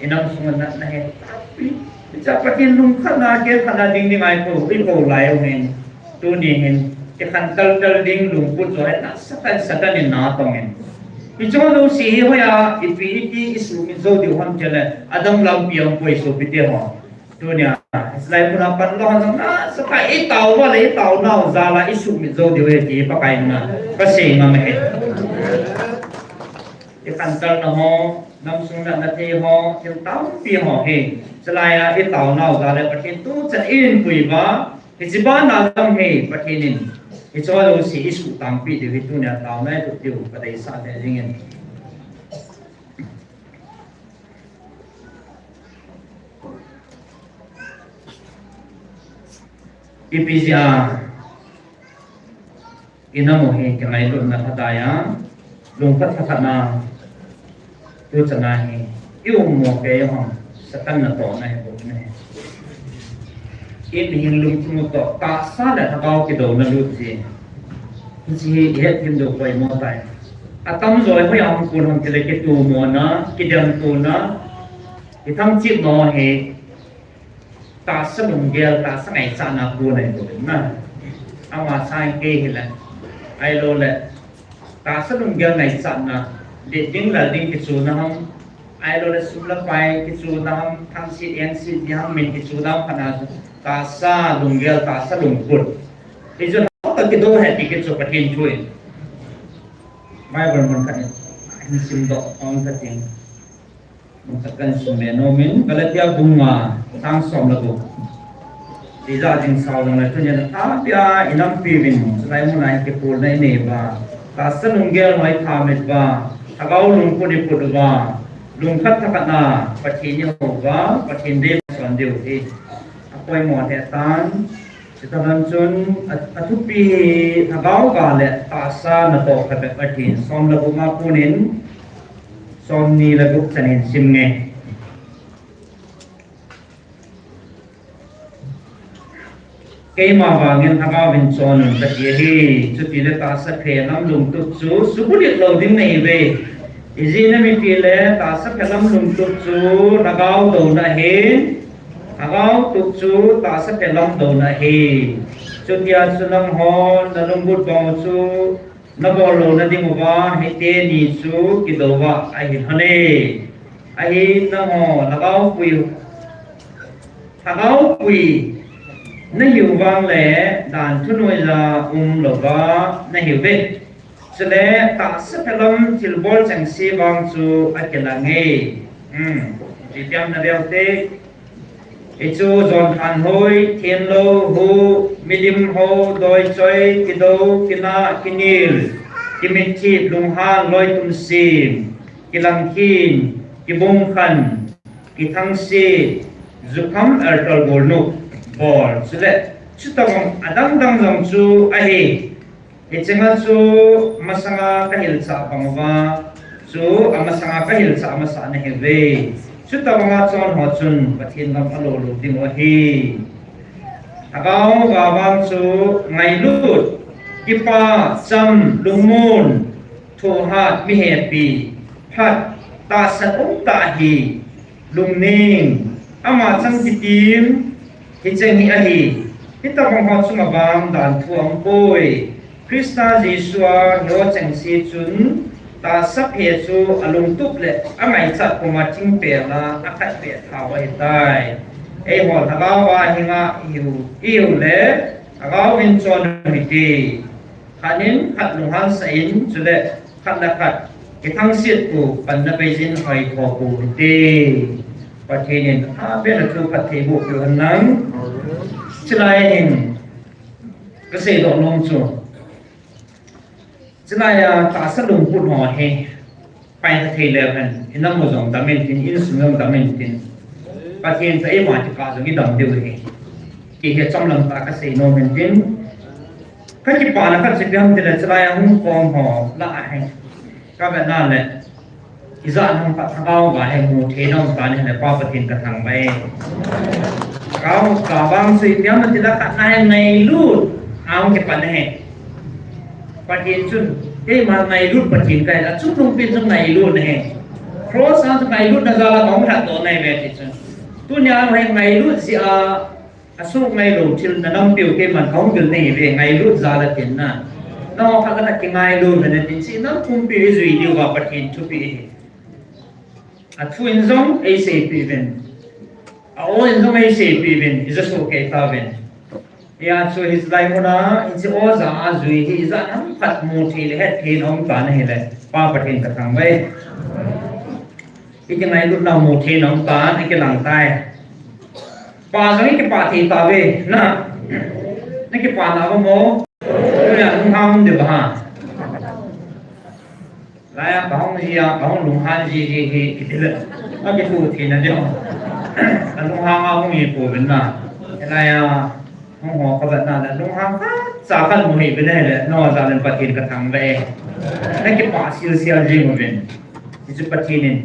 inam sunga natna hi tampi. Hiche a Pathen lungkhatna, gelkhatna ding ding ahi ko, ipo lai u hin. Tuni hin, ikhan tal tal ding lungput jo hi nasatah in Satan in natong in. Hiche jouse hi hoiya, ipi iti isuhmit jou diu ham tile, adang lampi aum poi sopite ho. Tunia, hilai muna panla hon jong nasatah in itao uva le itaonau jal a isuhmit jou diu ahi ti Pakai in ana kasei ngam ahi. Ikhantelna ho, namsung natna thei ho, thil tampi ho hi. Chulai a itaonau jal a Pathen tuchan in pui uva, hiche bana jong hi Pathen in. Hiche jouse isuhtangpi diu hi tunia taona itup diu kadeisah lheh jingin. Ipi jeh a, inam u hi kingailutna lhadai a, lungkhat thakhatna, tuchan a hi, i um mo kei u ham, Satan natohna hi bou ahi. I mihem lungthim u toh, tahsa le lhagao kidouna lut ji. Hiche hi ihethem diu poimo tai. Atamjo hi hoiya hung kon ham tile kitomona, kidemtona, kithangthipna hi, tahsa lunggel, tahsa ngaichatna kon ahi bou ahi. Ama sangin kei hile, ahilou le, tahsa lunggel ngaichatna, det ding lal ding kichuna ham, ahilou le sum le pai kichuna ham, thangset engset ding ham, min kichuna ham, khatna chu tahsa lunggel, tahsa lungput. Hichu hoitah kidou ahi ti kichu Pathen thu in. Bible mun khat in, hin simdoh ong khat in. Mun khat kahin sim be nom in, Galatia bung nga, chang som le gup. Ijat jing sao jongle tunia athahbeh a inampiuvin, chulai muna hi kipulna inei uva, tahsa lunggel ho ithamet uva, lhagao lungput iput uva, lungkhat thakhatna Pathen ihou uva, Pathen deisah son diu hi apoimo lheh tan. Chuti lhon chun, a, athupi hi lhagao ga le tahsa natoh kha bep ahi, som le gup a konin, somni le gup chan in sim nge. Keima vangin lhagao vin chon un kati ahi, chutile tahsa phe lam lungtup chu subulut lou ding nahiuve. Ijeh inem itile tahsa phe lam lungtup chu lhagao douna ahi. Lhagao tup chu tahsa phe lam douna ahi. Chutia chu nanghon nalungtup bang u chu nabol louna ding uva hiteni chu kidou uva ahi lhon e. Ahin nangho lhagao pui, lhagao pui nahiu vang le dan thunoija umlouva nahiuve. Chule tahsa phe lam thilbol chengse vang chu akilang e. Hmm. Ipi ham naveu te. Hichu jon khan hoi, thenlou, hu, milim ho, doichoi, kidou, kinah, kinel, kimitthip, lunghan, loitum sem, kilang khin, kibung khan, kithangse, jukham, alcohol golnop bol, chule chutobang adang dang jong chu ahi. Hiche nga chu masanga kahilchah bang uva chu, amasanga kahilchah masa nahiuve. Chutobanga chon ho chun Pathen gam alo lut ding u ahi. Lhagao ga vang chu ngailut, kipah, cham, lungmon, thohhat, mihepi, phat, tahsan umtah hi, lungning, ama chang kitim, hicheng hi ahi. Hitabang ho chunga vang dan thu aum poi. Christa Jesu a hiho chengse chun tahsa phe chu alungtup le angaichat puma thingpel a akhat pet thau ahitai. Eiho lhagao a hinga ihiu, ihiu le lhagao in chon u hite. Khat in khat lunghan sah in, chule khat le khat kithangsiat u panna beijin hoi tho u hite. Pathen in aben a thu phatthei boh peh hen lang. Chulai hin kasei doh nom chu, chulai a tahsa lungput ho hi pai kha thei leu hen, inam u jong dam intin, insung jong dam intin, Pathen toh eima kikah jong idam diu ahi. Kei hi chomlam tah kasei nom intin, kakipana khat chu ipi ham itile, chulai a hung khom ho lah a hi, kavetna le, ijat ham khat lhagao ga hi mu thei nom tan ahile Pa Pathen kathangvah e. Lhagao ga vang chu ipi ham itile, khatna hi ngailut a hung kipan ahi. Pathen chun, keima ngailut Pathen kahi, achungnungpen chu ngailut ahi. Cross a chu ngailutna jal a kahung lhatdoh nahi ve ti chun, tunia hi ngailut jeh a, asuh ngailou thil nanampiu keiman kahung vil nahi ve, ngailut jal a tin na. Nangho khat le khat kingailu uvin tin, chu inam pumpi ijui diuva Pathen thupeh ahi. Athu in jong eiseipeh uvin, a-o in jong eiseipeh uvin, ija soh kei tauvin. Hia chu hiche lai muna hiche o ja a jui hi ijat ham khat mu thei le het thei in aum tan ahile Pa Pathen kathangvah e. Ikingailutna mu thei in aum tan, ikilang tai. Pa jong ikipah thei tauve, na, nakipah nauva mo? Tunia lunghang diu va ha. Laiya kahung ji a, kahung lunghan ji ji hi, itile, akithu theina diu. Alunghang a hung hi pouvin na. Laiya hung ho kavetna le, lunghang khatcha kamu hih uvin ahile, nangho jal in Pathen kathangvah e. Nakipah silsel jing uvin. Hichu Pathen in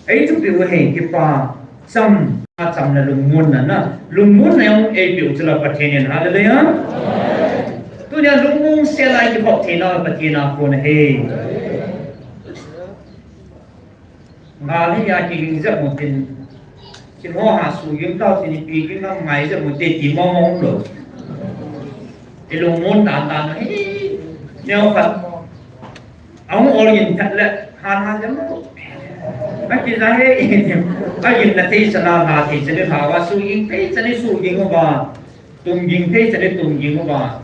eithupeh u ahi, kipa cham, acham le lungmonna, na, lungmonna jong eipeh u chu la Pathen in, hallelujah. Tunia lungmong sel a ikikhop theina Pathen a kon ahi. Gal hi a kiging jep mo tin, thil ho ha suging tau tin, ipi ging ngam ngai jep mo te ti mong mong lou. Ilungmon dan dan hi, neo khat. Ahung ol in phat le, han han jam. Akija he, agin na thei chan a, na thei chan a, ha va suging thei chan a, suging uva. Tumging thei chan a, tumging uva.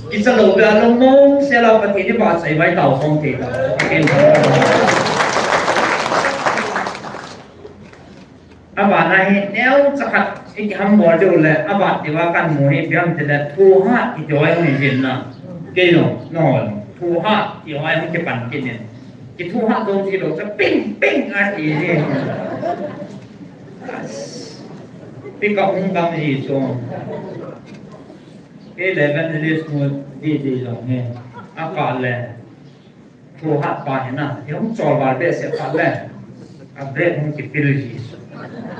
Kicha lou ve a lungmong sel a Pathen in vahchoi vai tao khom thei ta. Aban a hi neocha khat ikihambol diu le, aban tiva kamu hi ipi ham itile, thuhat kiti ho hi jin na. Kei jong, no, thuhat kiti ho hi kipan kit in. Kithuhat dong ji lou, cha ping, ping a ti ji. Pika hung dang ji chu. Kei le evangelist mu di di jong hi. Akah le. Thuhat pa hi na, i hung chol val behseh phat le, a break hung kipil ji.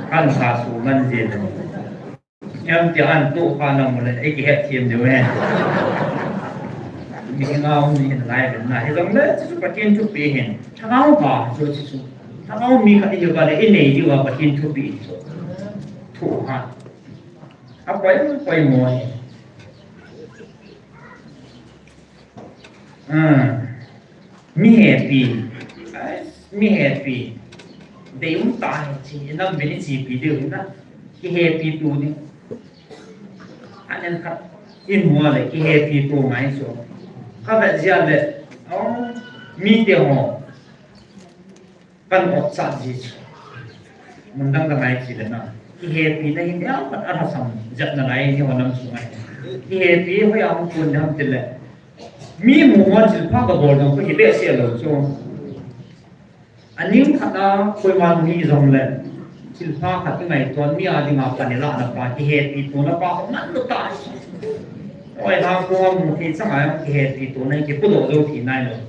Kan sa su man ji le. Em ti an tu kha na mu le, i kihet thiam diu he. Mi nga hung ni hin lai le na, hijongle, chu chu Pathen thupeh hin. Lhagao va, chu chu chu. Lhagao mi khat ihiu va le, inei diu va Pathen thupeh chu. Thuhat. Apoi, apoi mo hi. Ah, mi hepi. Ai, mi hepi. Dei um ta hi chi, nam bini chi pi dei um na. Kihepi tu ni. Anen khat. In mua le, kihepi tu ngai so. Kavet jia le. Oh, mi te ho. Kan ot chat ji chu. Mun dang dang a i chi le na. Kihepina hi neocha khat a lhasam jep nalai hi ho nam sunga hi. Kihepi hoi a hung kun ham tile. Mi mu ho chilpha kabol jong kahi behseh lou chu. Aning khat a koima nu hi jong le. Chilpha khat kingaito mi a dinga pan ilah na pa. Kihepi tona pa ho man lou ta. Oi ha ko mu thei chang a kihepi tona kipu doh jou thei nai lou.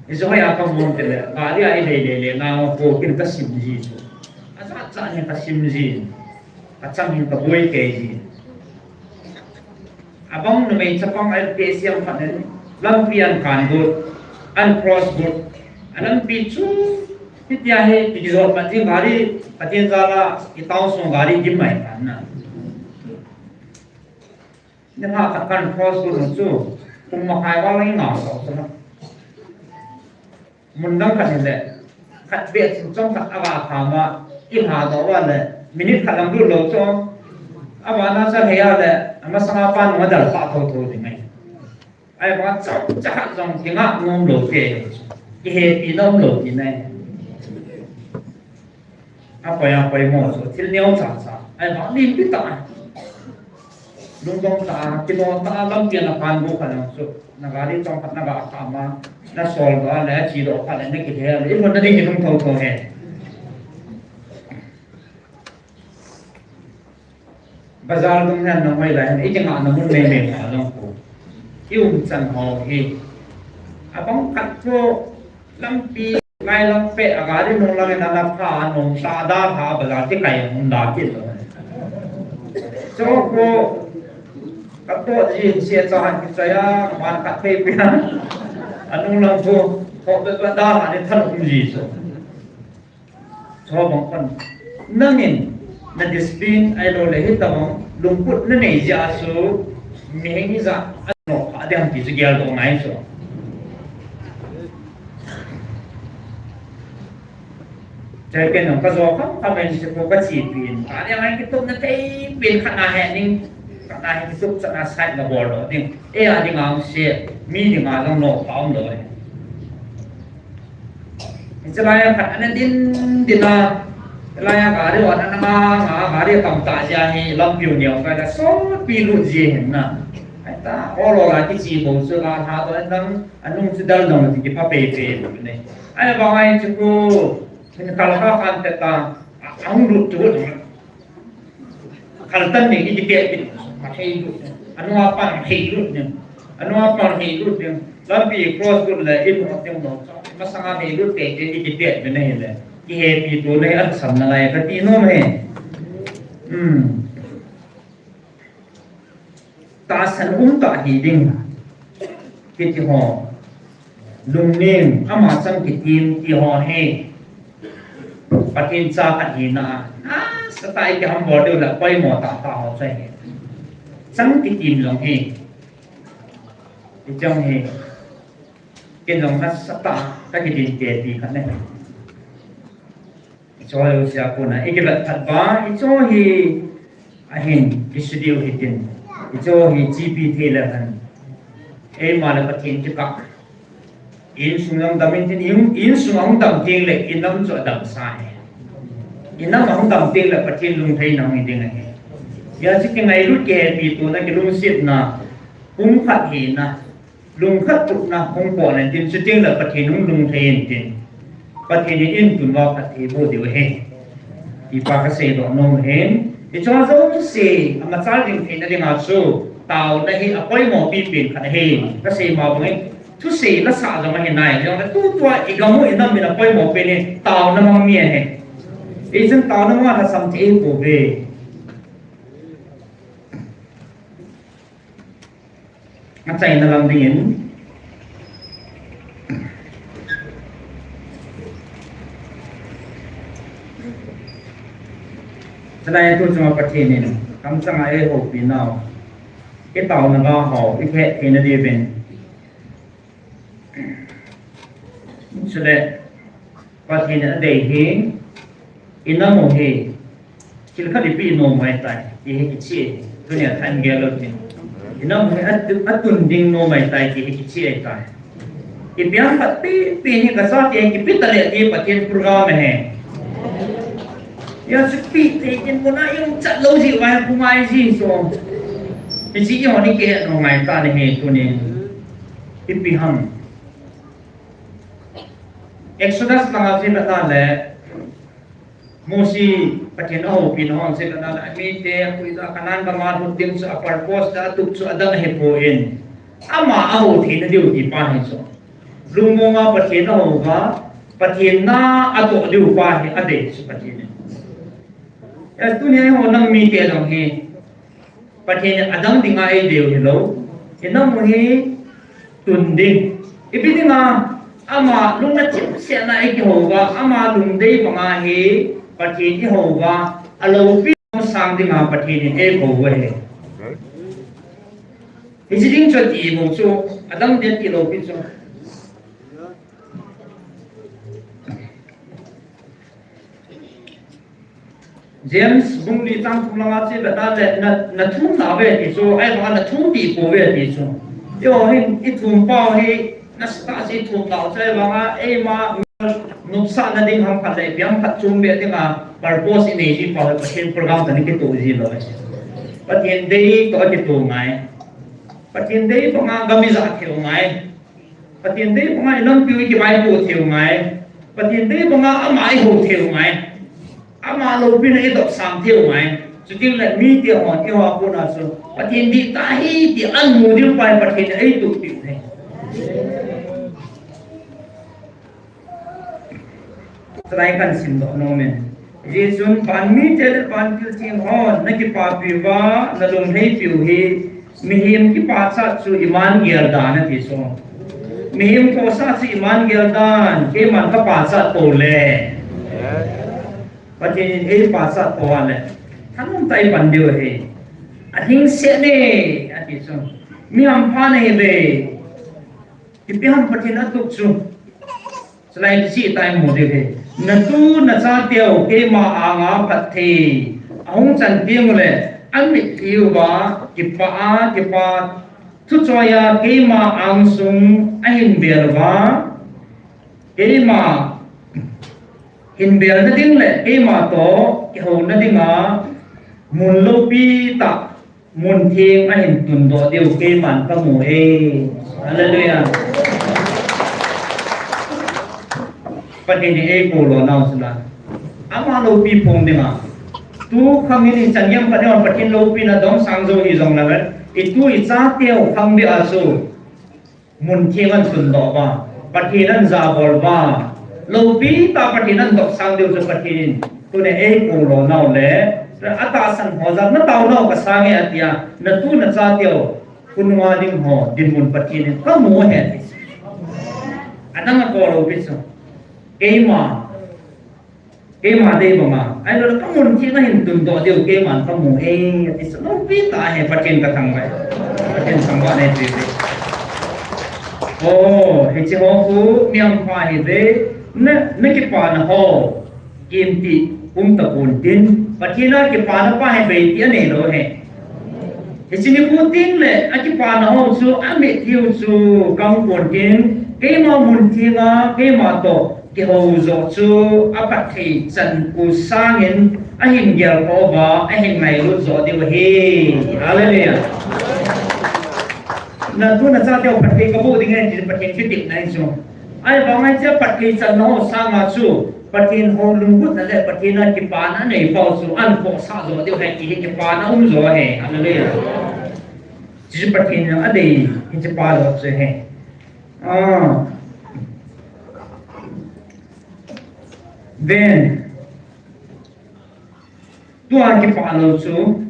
Hichu hoi a kamu tile, gari a i lei lei le na ko kin kasim ji chu. Ajat jat hin kasim ji. Kachang hin kaboi kei ji. Abang numei chapang L P C am khat nen, lampi an kan got, an cross got. A lampi chu, hitia hi, kijot pat jing gari, Pathen jal a, i town sung gari gim mai tan na. Ni nga khat kan cross lut chu, kum makhai val i ngah sah chu. Mun dang khat hile, khat beh chun chomkhat a va kham a, i lha doh uva le, minute khat lam lut lou chu. Abana chu hei a le, amasanga pa nung a dal pah thotho ding ahi. Ahivang chomcha khat jong kingah nom lou te. Kihepi nom lou tina ahi. Apoi, apoi mo chu, thil neo chacha. Ahivang limpi tah. Lungdong tah, kilom tah, lampi a na pan bu kha lang chu. Na gari chomkhat na ga kham a, na sol doh a le, a chi doh kha le, na kile a le, i lhun na ding kilung thotho e. Bazar dung hian nang hoi lai hian, i kingahna mun nei nei kha lang ko. I umchan ho hi. Abang khat chu lampi ngai lang peh a gari nung lang in a na pha a nung ta da pha bazar ti kai a nung da kit lo. Chu ko ka to ji se cha han ki cha ya man khat thei pi a. A nung lang chu ko be ba da ha ni than um ji chu. Chubang khun, nangin na discipline ahilou le hitabang lungput na nei jeh a chu, mihem ijat a nopha ding ham ti chu geldoh ngai chu. Chai pen nang ka jo kham kham in chu ka chi pin. Ka ding ngai kitup na thei pin khat na he ning, khat na he kitup chan a side na bol doh ding. E a ding ang se, mi ding a jong nopha um lou e. Hiche lai a khat ana din din a, lai a gari vat ana nga nga, gari tam ta jia hi lampi u neo kai la sotpi lut ji hin na. Ai ta, ol ol a kichi bou chu la tha to en dang, anung chu dal dong ti kipha pei pei ni. Ai ba ngai chu ko, hin kal kha khan te ta, a, ahung lut tu. Kal tan ni i ti pet pin, ma thei lut. Anu a pan thei lut ni. Anu a pan thei lut ni. Lampi cross lut le i mu teng lo. Masanga thei lut te te i ti pet pin nei le. Kihepi tu nei an sam na lai ka ti nom e. Hmm. Tahsan um tah hi ding. Kiti ho. Lungnem, ama chang kitim ti ho hi. Pathen cha khat hina a. Nasatah a i kihambol diu le poimo tah tah ho chu ahi. Chang kitim jong hi. Hiche jong hi. Ken jong nasatah a ka kitim te ti khat ahi. Hiche ho jouse a kona i kivet phat uva, hiche ho hi ahin, i study u hitin. Hiche ho hi G P thei le hen. Eima le Pathen kikah. Insung jong dam intin, in, insung ahung dam teng le, inam chu adam sa ahi. Inam ahung dam teng le, Pathen lungtheina hung hi ding ahi. Hijeh chun kingailut kihepi tona kilungsetna, pumkhat hina. Lungkhat tupna hung pon intin, chuteng le Pathen hung lungthei intin. Pathen in in tun uva phatthei boh diu ahi. Ti pa kasei doh nom ahin. Hiche jouse, amachal ding theina dinga chu, taona hi apoimo pipen khat ahi. Kasei ma bangin, thusei lasah jong ahi nai. Jongle tutua i gam u i nam in apoimo pen hi, taona mang mi ahi. Hichun taona mang a lhasam thei hi pouve. Achaina lam dingin. Chulai a tu chunga Pathen in, kamchanga eihoupi nau. I taona ga ho, i kihet theina diuvin. Chule, Pathen in adei hi, i nam u hi, thil khat i pe nom u ahitai, ti hi kicheh, tunia tha in gel lou tin. I nam u hi atu-, atun ding nom u ahitai, ti hi kicheh ahitai. I piang khat pi, pi hi kasa ti hi kipe ta le ti Pathen program ahi. Hijeh chun pi te kin kona i um chat lou ji uva hi pu ngai ji so. Hiche hi honi kihet nom ngai ta ni hi tunin. Ipi ham. Exodus langa jeh a le, Mose Pathen ahoupina ho jeh a le, amite, apuidoh a Canaan gam a lut ding chu a purpose a tup chu adang ahipon. Ama ahou theina diu ti pa hi chu. Lungmong a Pathen ahou uva, Pathen na atoh diu pa hi adei chu Pathen in. Hijeh a tunia eiho nang mite jong hi, Pathen in adang dinga eidei u hilou. I nam u hi tun ding. Ipi dinga ama lungna chimsetna i kihou uva, ama lungdei banga hi Pathen i hou uva, aloupi sang dinga Pathen in eikou u ahi. Hichi ding chu ati bou chu, adang dia ti lou pi chu. James bung li chang thum langa che beta le na, na thum na ve ti chu, ai ma na thum ti ko ve ti chu. Yo hin i thum pau hi, na sta si thum na che banga, ei ma nopsahna ding ham khat le, biang khat chung be dinga, purpose i nei ji pau, Pathen program ta ni kito ji lou. Pathen dei to kito ngai. Pathen dei banga gam i ja thei u ngai. Pathen dei banga i lampiu i kivaipoh thei u ngai. Pathen dei banga ama i hou thei u ngai. Ama loupina i dopsang thei u ngai. Chuti le mite hon i hoa kona chu Pathen dei ta hi ti amu diu pa Pathen in eitup piu ahi. Chulai kahin simdoh nom in. Hijeh chun vanmite le vantil theng hon na kipapi uva, na lunglhaipi u hi, mihem kipachat chu iman gel dan ati chu. Mihem thosah chu iman gel dan, keiman kapachat pou le. Pathen in eipachat pou a le. Thanom tah a i pan diu ahi. Ahingset e, ati chu. Mi hampha nahi ve. Ipi ham Pathen atup chu. Chulai kicheh tah a i mu diu ahi. Na tu na chateu keima anga phatthei ahung chan teng ule, amitlhi uva kipah a, kipah thuchoi a keima angsung ahin bel uva, keima hin belna ding le keima toh kihouna dinga mun loupi tah, mun theng ahin tundoh diu keiman kamu e. Hallelujah. Pathen in eikou lo nau chu la. Ama loupi phong dinga. Tu khang in i chan yam Pathen, Pathen loupina dong sang jou hi jong la ve. I tu i chateu khang beh a chu mun theng ahin tundoh uva, Pathen ahin jabol uva, loupi tah Pathen ahin dopsang diu chu Pathen in tuni eikou lo nau le, atahsan ho jat na tao nau kasang e atia, na tu na chateu, khonunga ding ho, dinmun Pathen in kamu ahi ati. Adang akou lou pi chu. Keima Keima dei banga, ahilou le kamun theng ahin tundoh diu keiman kamu e, ati chu loupi tah ahi, Pathen kathangvah. Pathen thangvah nei ti ve. O, hiche ho khu mi hampha hi ve, na, na kipana ho, kimtih um tapon tin, Pathen a kipana pa hi bei ti anei lou ahi. Hiche nikho teng le, akipana ho chu, amitlhi u chu, kang pon tin, keima mun thenga, keima toh, kihou joh chu aphatthei chan u sangin ahin gelkhoh uva, ahin ngailut joh diu ahi. Hallelujah. Na tu na chateu phatthei kaboh ding ahi ti Pathen kitepna ahi chu. Ahivang hiche phatthei channa ho sanga chu Pathen hou lunggulna le Pathen a kipana nei pau chu ahin khohsah joh diu ahi ti hi kipana um joh ahi. Hallelujah. Hiche Pathen in adei, hiche pa joh chu ahi. Ah. Then, tua kipah lou chu,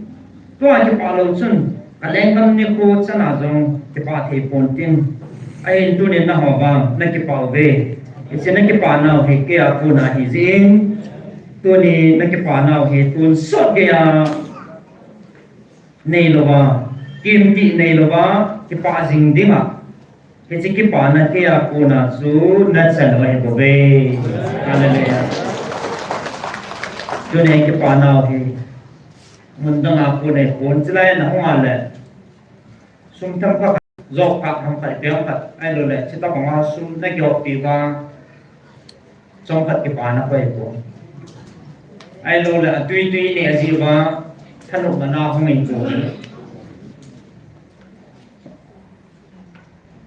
tua kipah lou chun, kalenggam nikho chana jong kipah thei pon tin. Ahin tunin nangho vang nakipah uve. Hiche nakipah nau hi keia kona ahi jeh in. Tuni nakipah nau hi tonsot geiya neilouva, kimtih neilouva, kipah jing dinga. Hiche kipana keia kona chu nachan u ahibouve. Hallelujah. Tuni kipana u hi. Mun danga kon ahipon, chulai nahung a le. Sum themkhat, job khat, ham khat, ipi ham khat, ahilou le, chuti banga sum nakihoppi uva. Chomkhat kipana koi pon. Ahilou le, atui tui nei aji uva, thanopna na hung in chu.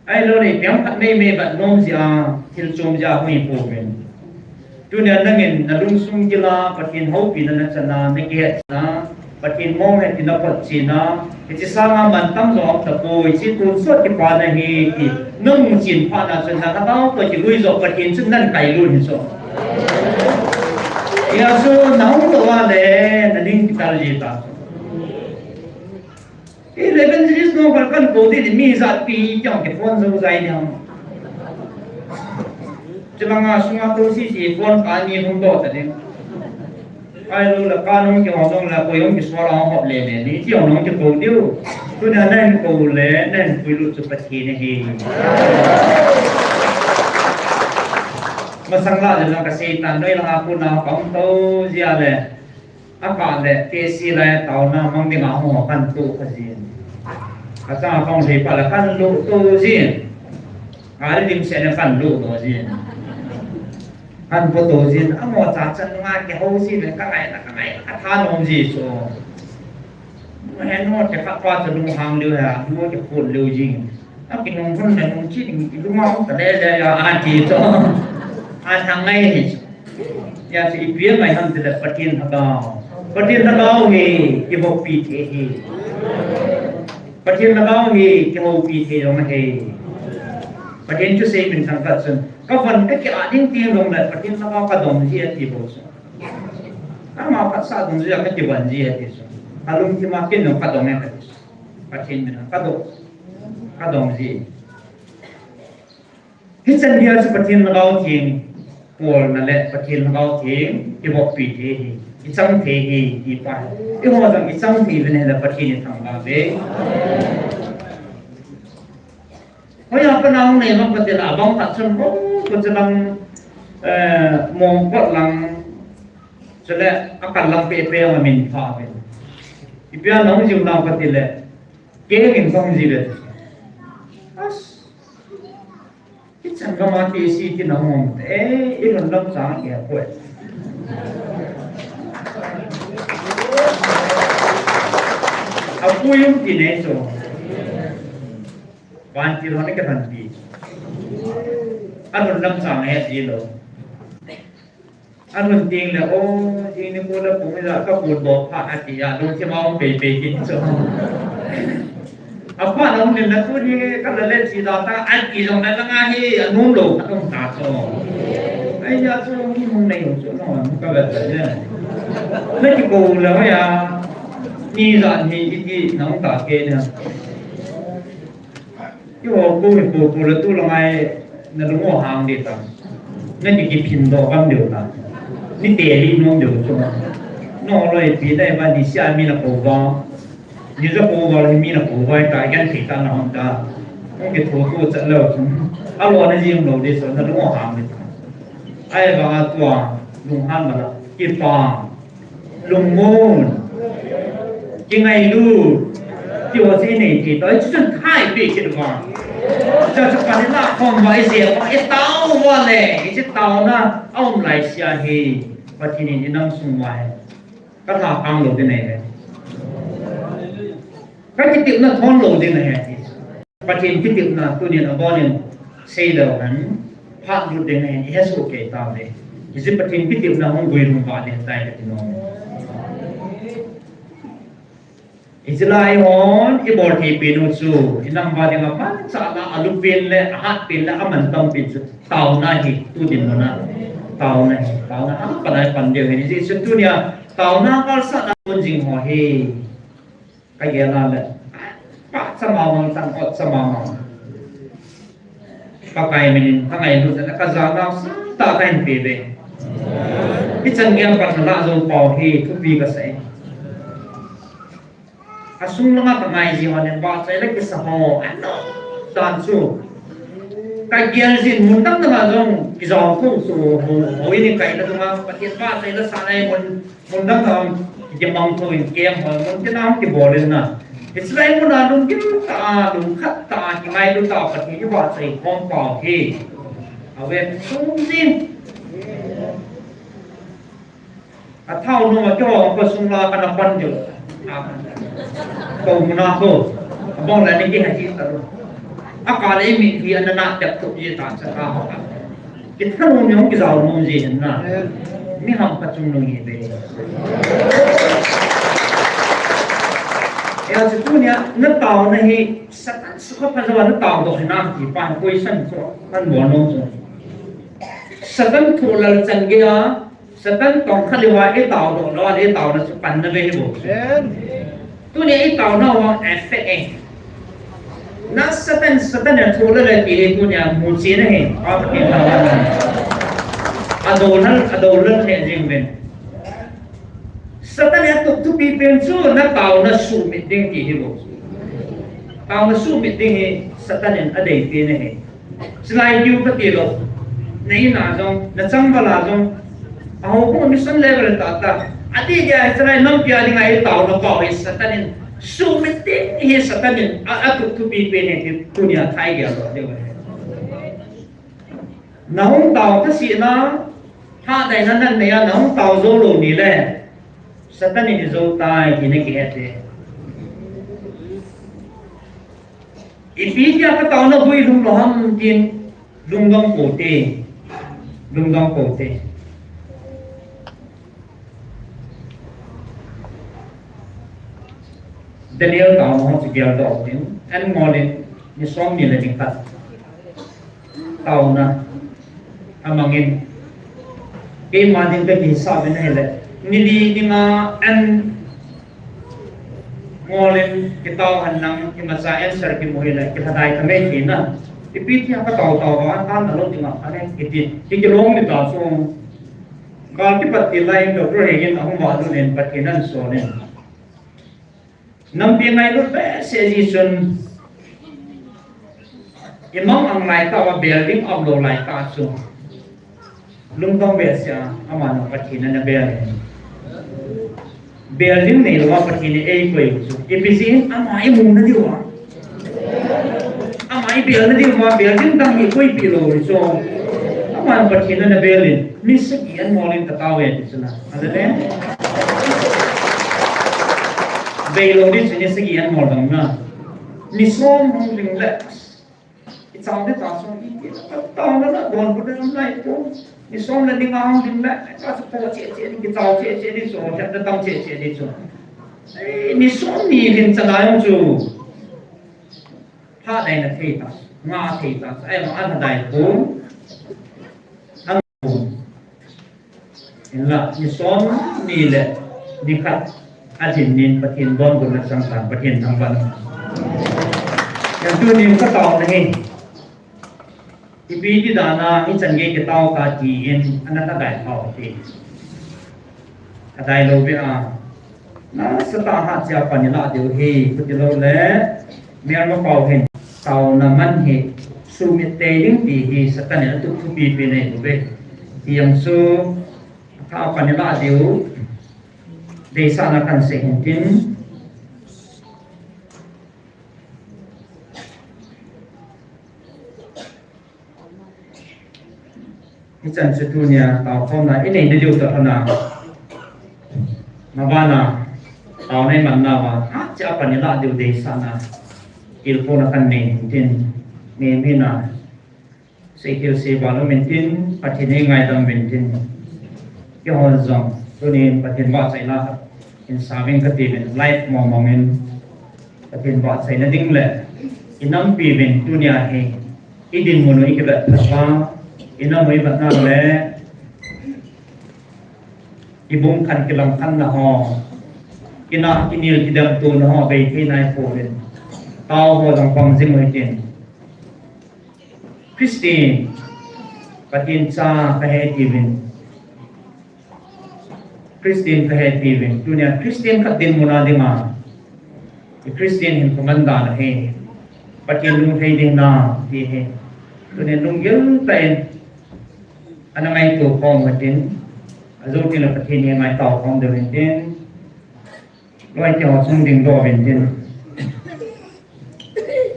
Ahilou le, ipi ham khat meimei vat nom jeh a, thil chom jeh a hung hi pouvin. Tunia nangin nalungsung gila, Pathen houpina nachan a, nakihetna, Pathen mong hetna photchen a, hiche sanga mantam jong tapoi, hiche tonsot kipana ahi ti, namu chen phat na chun nakhatah toh kilui joh Pathen chun nahin kailut hi chu. Hijeh chun nahung tou a le, naning kital ji ta. Evangelist nung khat kakou ding, mi jat pi kihong kiphone jou jai ding. Chulanga sunga tou sisi phone pa ni hung doh ta ding. Ai lo la ka nung ki hong nung la ko yong ki suala hong hop le le ni ti hong nung ki ko diu. Tuna na hin ko le, na hin pui lu chu Pathen ahi. Masang la le na ka Satan noi la ko na ka hong to jia le. A ka le, K C lai taona mang ding a hong kan tu ka jin. Ka chang kong sei pa la kan lu tu jin. Ka le dim se ne kan lu tu jin. Kan po to jin, amo cha chan nunga ke ho si le ka ngai na ka ngai na ka tha nom ji so. He no te ka pa cha nung hang liu ha, no te khun liu jing. A ki nung hun na nung chi ding ki lu ma ta le le ya a ti to. A thang ngai ni. Ya si i pia mai ham te le Pathen Lhagao. Pathen Lhagao hi, i bok pi the hi. Pathen Lhagao hi, i ho pi the jong hi. Pathen chu sei min thang ka chun. Ka van ka kila ding ti long le Pathen Lhagao ka dong ji ati bou chu. Ama phatsa dong ji ka ti van ji ati chu. Ka lungthim a kin long ka dong e ka ti chu. Pathen min ka dong. Ka dong ji. Hichan dia chu Pathen Lhagao theng. Paul na le Pathen Lhagao theng. I bok pi the hi. I chang the hi. I pa. I ho jong i chang the ve ne le Pathen i thang ba ve. Hoiya pa nang nei mang ka ti la bang khat chun ko ko chu lang, eh, mong kot lang chule a kal lang pe pe ma min pha pe. I pia nang jiu nang ka ti le ke min kong ji le. As. Ki chan ka ma ti si ti nang mong te i lon lam chang ke ko. A pu yung ti nei so. Van ti lo ni ka van ti. A lon lam chang he ti lo. A lon ting le, o, ting ni ko le pung ni la ka pun bo pha a ti a, lung ti ma ong pe pe kin so. A pha na ong ni na tu ni ka la le si da ta, a ti jong na la nga hi, a num lo ka ong ta so. Ai ya so ni mong nei so no, ka ba ta ne. Na ki ko la ya. Ni la ni i ti na ong ta ke ne. Keiho ko, ko, ko le tu la ngai na lung o hang de ta. Na ki ki phin do kam de ta. Ni te li nom de chu. No loi pi dai ba ni sia mi na ko ba. Ni ja ko ba mi na ko ba ta gan thei ta na hon ta. Ko ki tho ko cha lo chu. A lo na jing lo de so na lung o hang de ta. Ai ba tua lung han ma la. Ki pa. Lungmon. Kingailut. Ti ho chu i nei thei ta. Chu chun thai pe kit uva. Chu chu pan i la khom uva i jep uva i tao uva le. I chu taona a um lai sia hi. Pathen in i nam sung uva hi. Ka tha kang lou ding ahi ve. Ka kitepna thon lou ding ahi. Pathen kitepna tunin abonin seidou hen, phat lut ding ahin, i hesoh kei tauve. Hiche Pathen kitepna hung guilhung vah ding ahitai kati nom. Hiche lai hon, i bol thei pen u chu, i nam uva dinga manchah la, a lupen le, a hatpen le, a mantam pen chu, taona hi, tu dinmun a, taona hi, taona a, pan a pan ding ahi, hiche chu tunia, taona kalsahna kon jing ho hi. Ka gel a le. Phat cha mama, tang kot cha mama. Pakai minin, ka ngailut le, ka jana sangtah ka hin pe ve. Hichan geiya pat na la jou pau hi, thupi ka sei. A sung langa ka ngai ji ho le, vahchoi le kisa ho, a nom dan chu. Ka gel jin mun dang dang a jong, kijao kou chu, ho, ho, i ni kai na dunga, Pathen vahchoi le sa nai mun, Mun dang dang, kiti mang tho in kem hoi, mun tina hung kibol in na. Israel mun a lungkim tah a, lungkhat tah a, kingailut tah a, Pathen i vahchoi khom pau hi. A vet sung jin. A thao nom a kihong ko sung la ka na pan diu. A, ko mun a ko. A bong la ni ki ha ji ta lu. A ka le mi hi a na na tep tup ji ta sa ka ho ka. Kithanom jong kijao nom ji hin na. Amen. Mi ham khat chung nung hi ve. Hijeh chun tunia, na taona hi, Satan sukha pha lou a na taodoh hinam ti pa hi question chu, kan bol nom chu. Satan thohlal chan geiya, Satan tongkha lou a i taodoh lou a, i taona chu pan na ve hi bou. Amen. Tunia i taona ho effect e. Na Satan, Satan a thohlal e ti hi tunia muchen ahi. A Pathen thangvahna. A dohlal, a dohlal thei jing uvin. Satan in atup thupi pen chu na taona sumit ding ti hi bou. Taona sumit ding hi Satan in adei pen ahi. Chulai kiu kati lou. Na in a jong, na changval a jong. Aho ko mission level tah tah. Ati dia hi chulai nampi a dinga i taona pau hi Satan in sumit ding hi Satan in a, atup thupi pen ahi ti tunia thei gel lou ding ahi. Na hung tao ta si na, ha dai na nan nei a, na hung tao jou lou ni le, Satan in jou tai ti na kihet e. Ipi tia ka taona vui lhung lou ham tin lungdong pou te. Lungdong pou te. Daniel taona ho chu geldoh in, an ngol in, ni som ni le ni khat. Taona amang in. Keima ding ka kihisap in ahile, ni li dinga an ngol in kitao hen lang, imacha answer kimu hile, kilhadai ta mai thei na. Ipi tia ka tao tao va, an tan na lou dinga, ane, kiti, ki kilom ni ta chu. Gal kipat til lai in Doctor Hegin ahung va lut in Pathen ahin sol in. Nampi ngailut behseh ji chun, i mang ang lai tah uva bel ding um lou lai tah chu. Lungdong behseh a, ama nung Pathen ana bel in. Bel ding nei lou a Pathen in eikoi u chu. Ipi jeh in ama imu na diu a. Ama ibel na diu a, bel ding dang hi koipi lou u chu. Ama nung Pathen ana bel in. Ni sagi an ngol in ka tao e ti chu na. Hallelujah. Bei lou di chu ni sagi an ngol dang na. Ni som hung ding le. I chang di ta som i ti ta ta na na don bu na lai ko. Ni som le ni nga hung ding le. Ka chu ko che che ni ki chao che che ni so cha ta tam che che ni so. Ei, ni som ni hin cha na yong chu. Pha dai na thei ta. Nga thei ta. Ai ma an dai ko. Hinla, ni som ni le ni khat a jin nin Pathen donbutna chang tan Pathen thangvah. Yang tunin ka taona hi. Ipi ti dan a hichan gei kitao ka tin ana thadai thou ti. Thadai lou ve a. Nasatah a hahcha pan ilah diu hi, chuti lou le, Myanmar pau hin, taona man hi, sumit tei ding ti hi, Satan in atup thupi pen ahi bouve. Ti jong chu, hahcha pan ilah diu, deisahna kahin sei hin tin. Hichan chu tunia taokhomna inei nadiu toh lhona. Mabana taona iman nauva, hahcha pan ilah diu deisahna. Tilkhouna kahin nei hin tin. Nei mina. Seikil seba lou min tin, Pathen in ngaidam uvin tin. Keiho jong, tunin Pathen vahchoina in sa uvin kati uvin, live mong mong in Pathen vahchoina ding le, i nampi uvin tunia hi, i dinmun u i kivet phat uva, i nam u i vet nau le, i bung khan kilang khan na ho, kina kinel kidem tona ho, bei thei nai pouvin. Tao ho jong pang jing u hitin. Christian, Pathen cha kahi tiuvin. Christian kahi tiuvin. Tunia Christian khat dinmun a dinga. Christian hinkho man dan ahi. Pathen lungthim ding na ti ahi. Tunia lunggil tah in. Ana ngaito khom u hitin. Ajo tin le Pathen hi ngaito khom diu hitin. Loi te ho chung dingdoh uvin tin.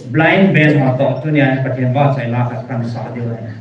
Blind band ho toh tunia Pathen vahchoina khat kahin sa diu ahi.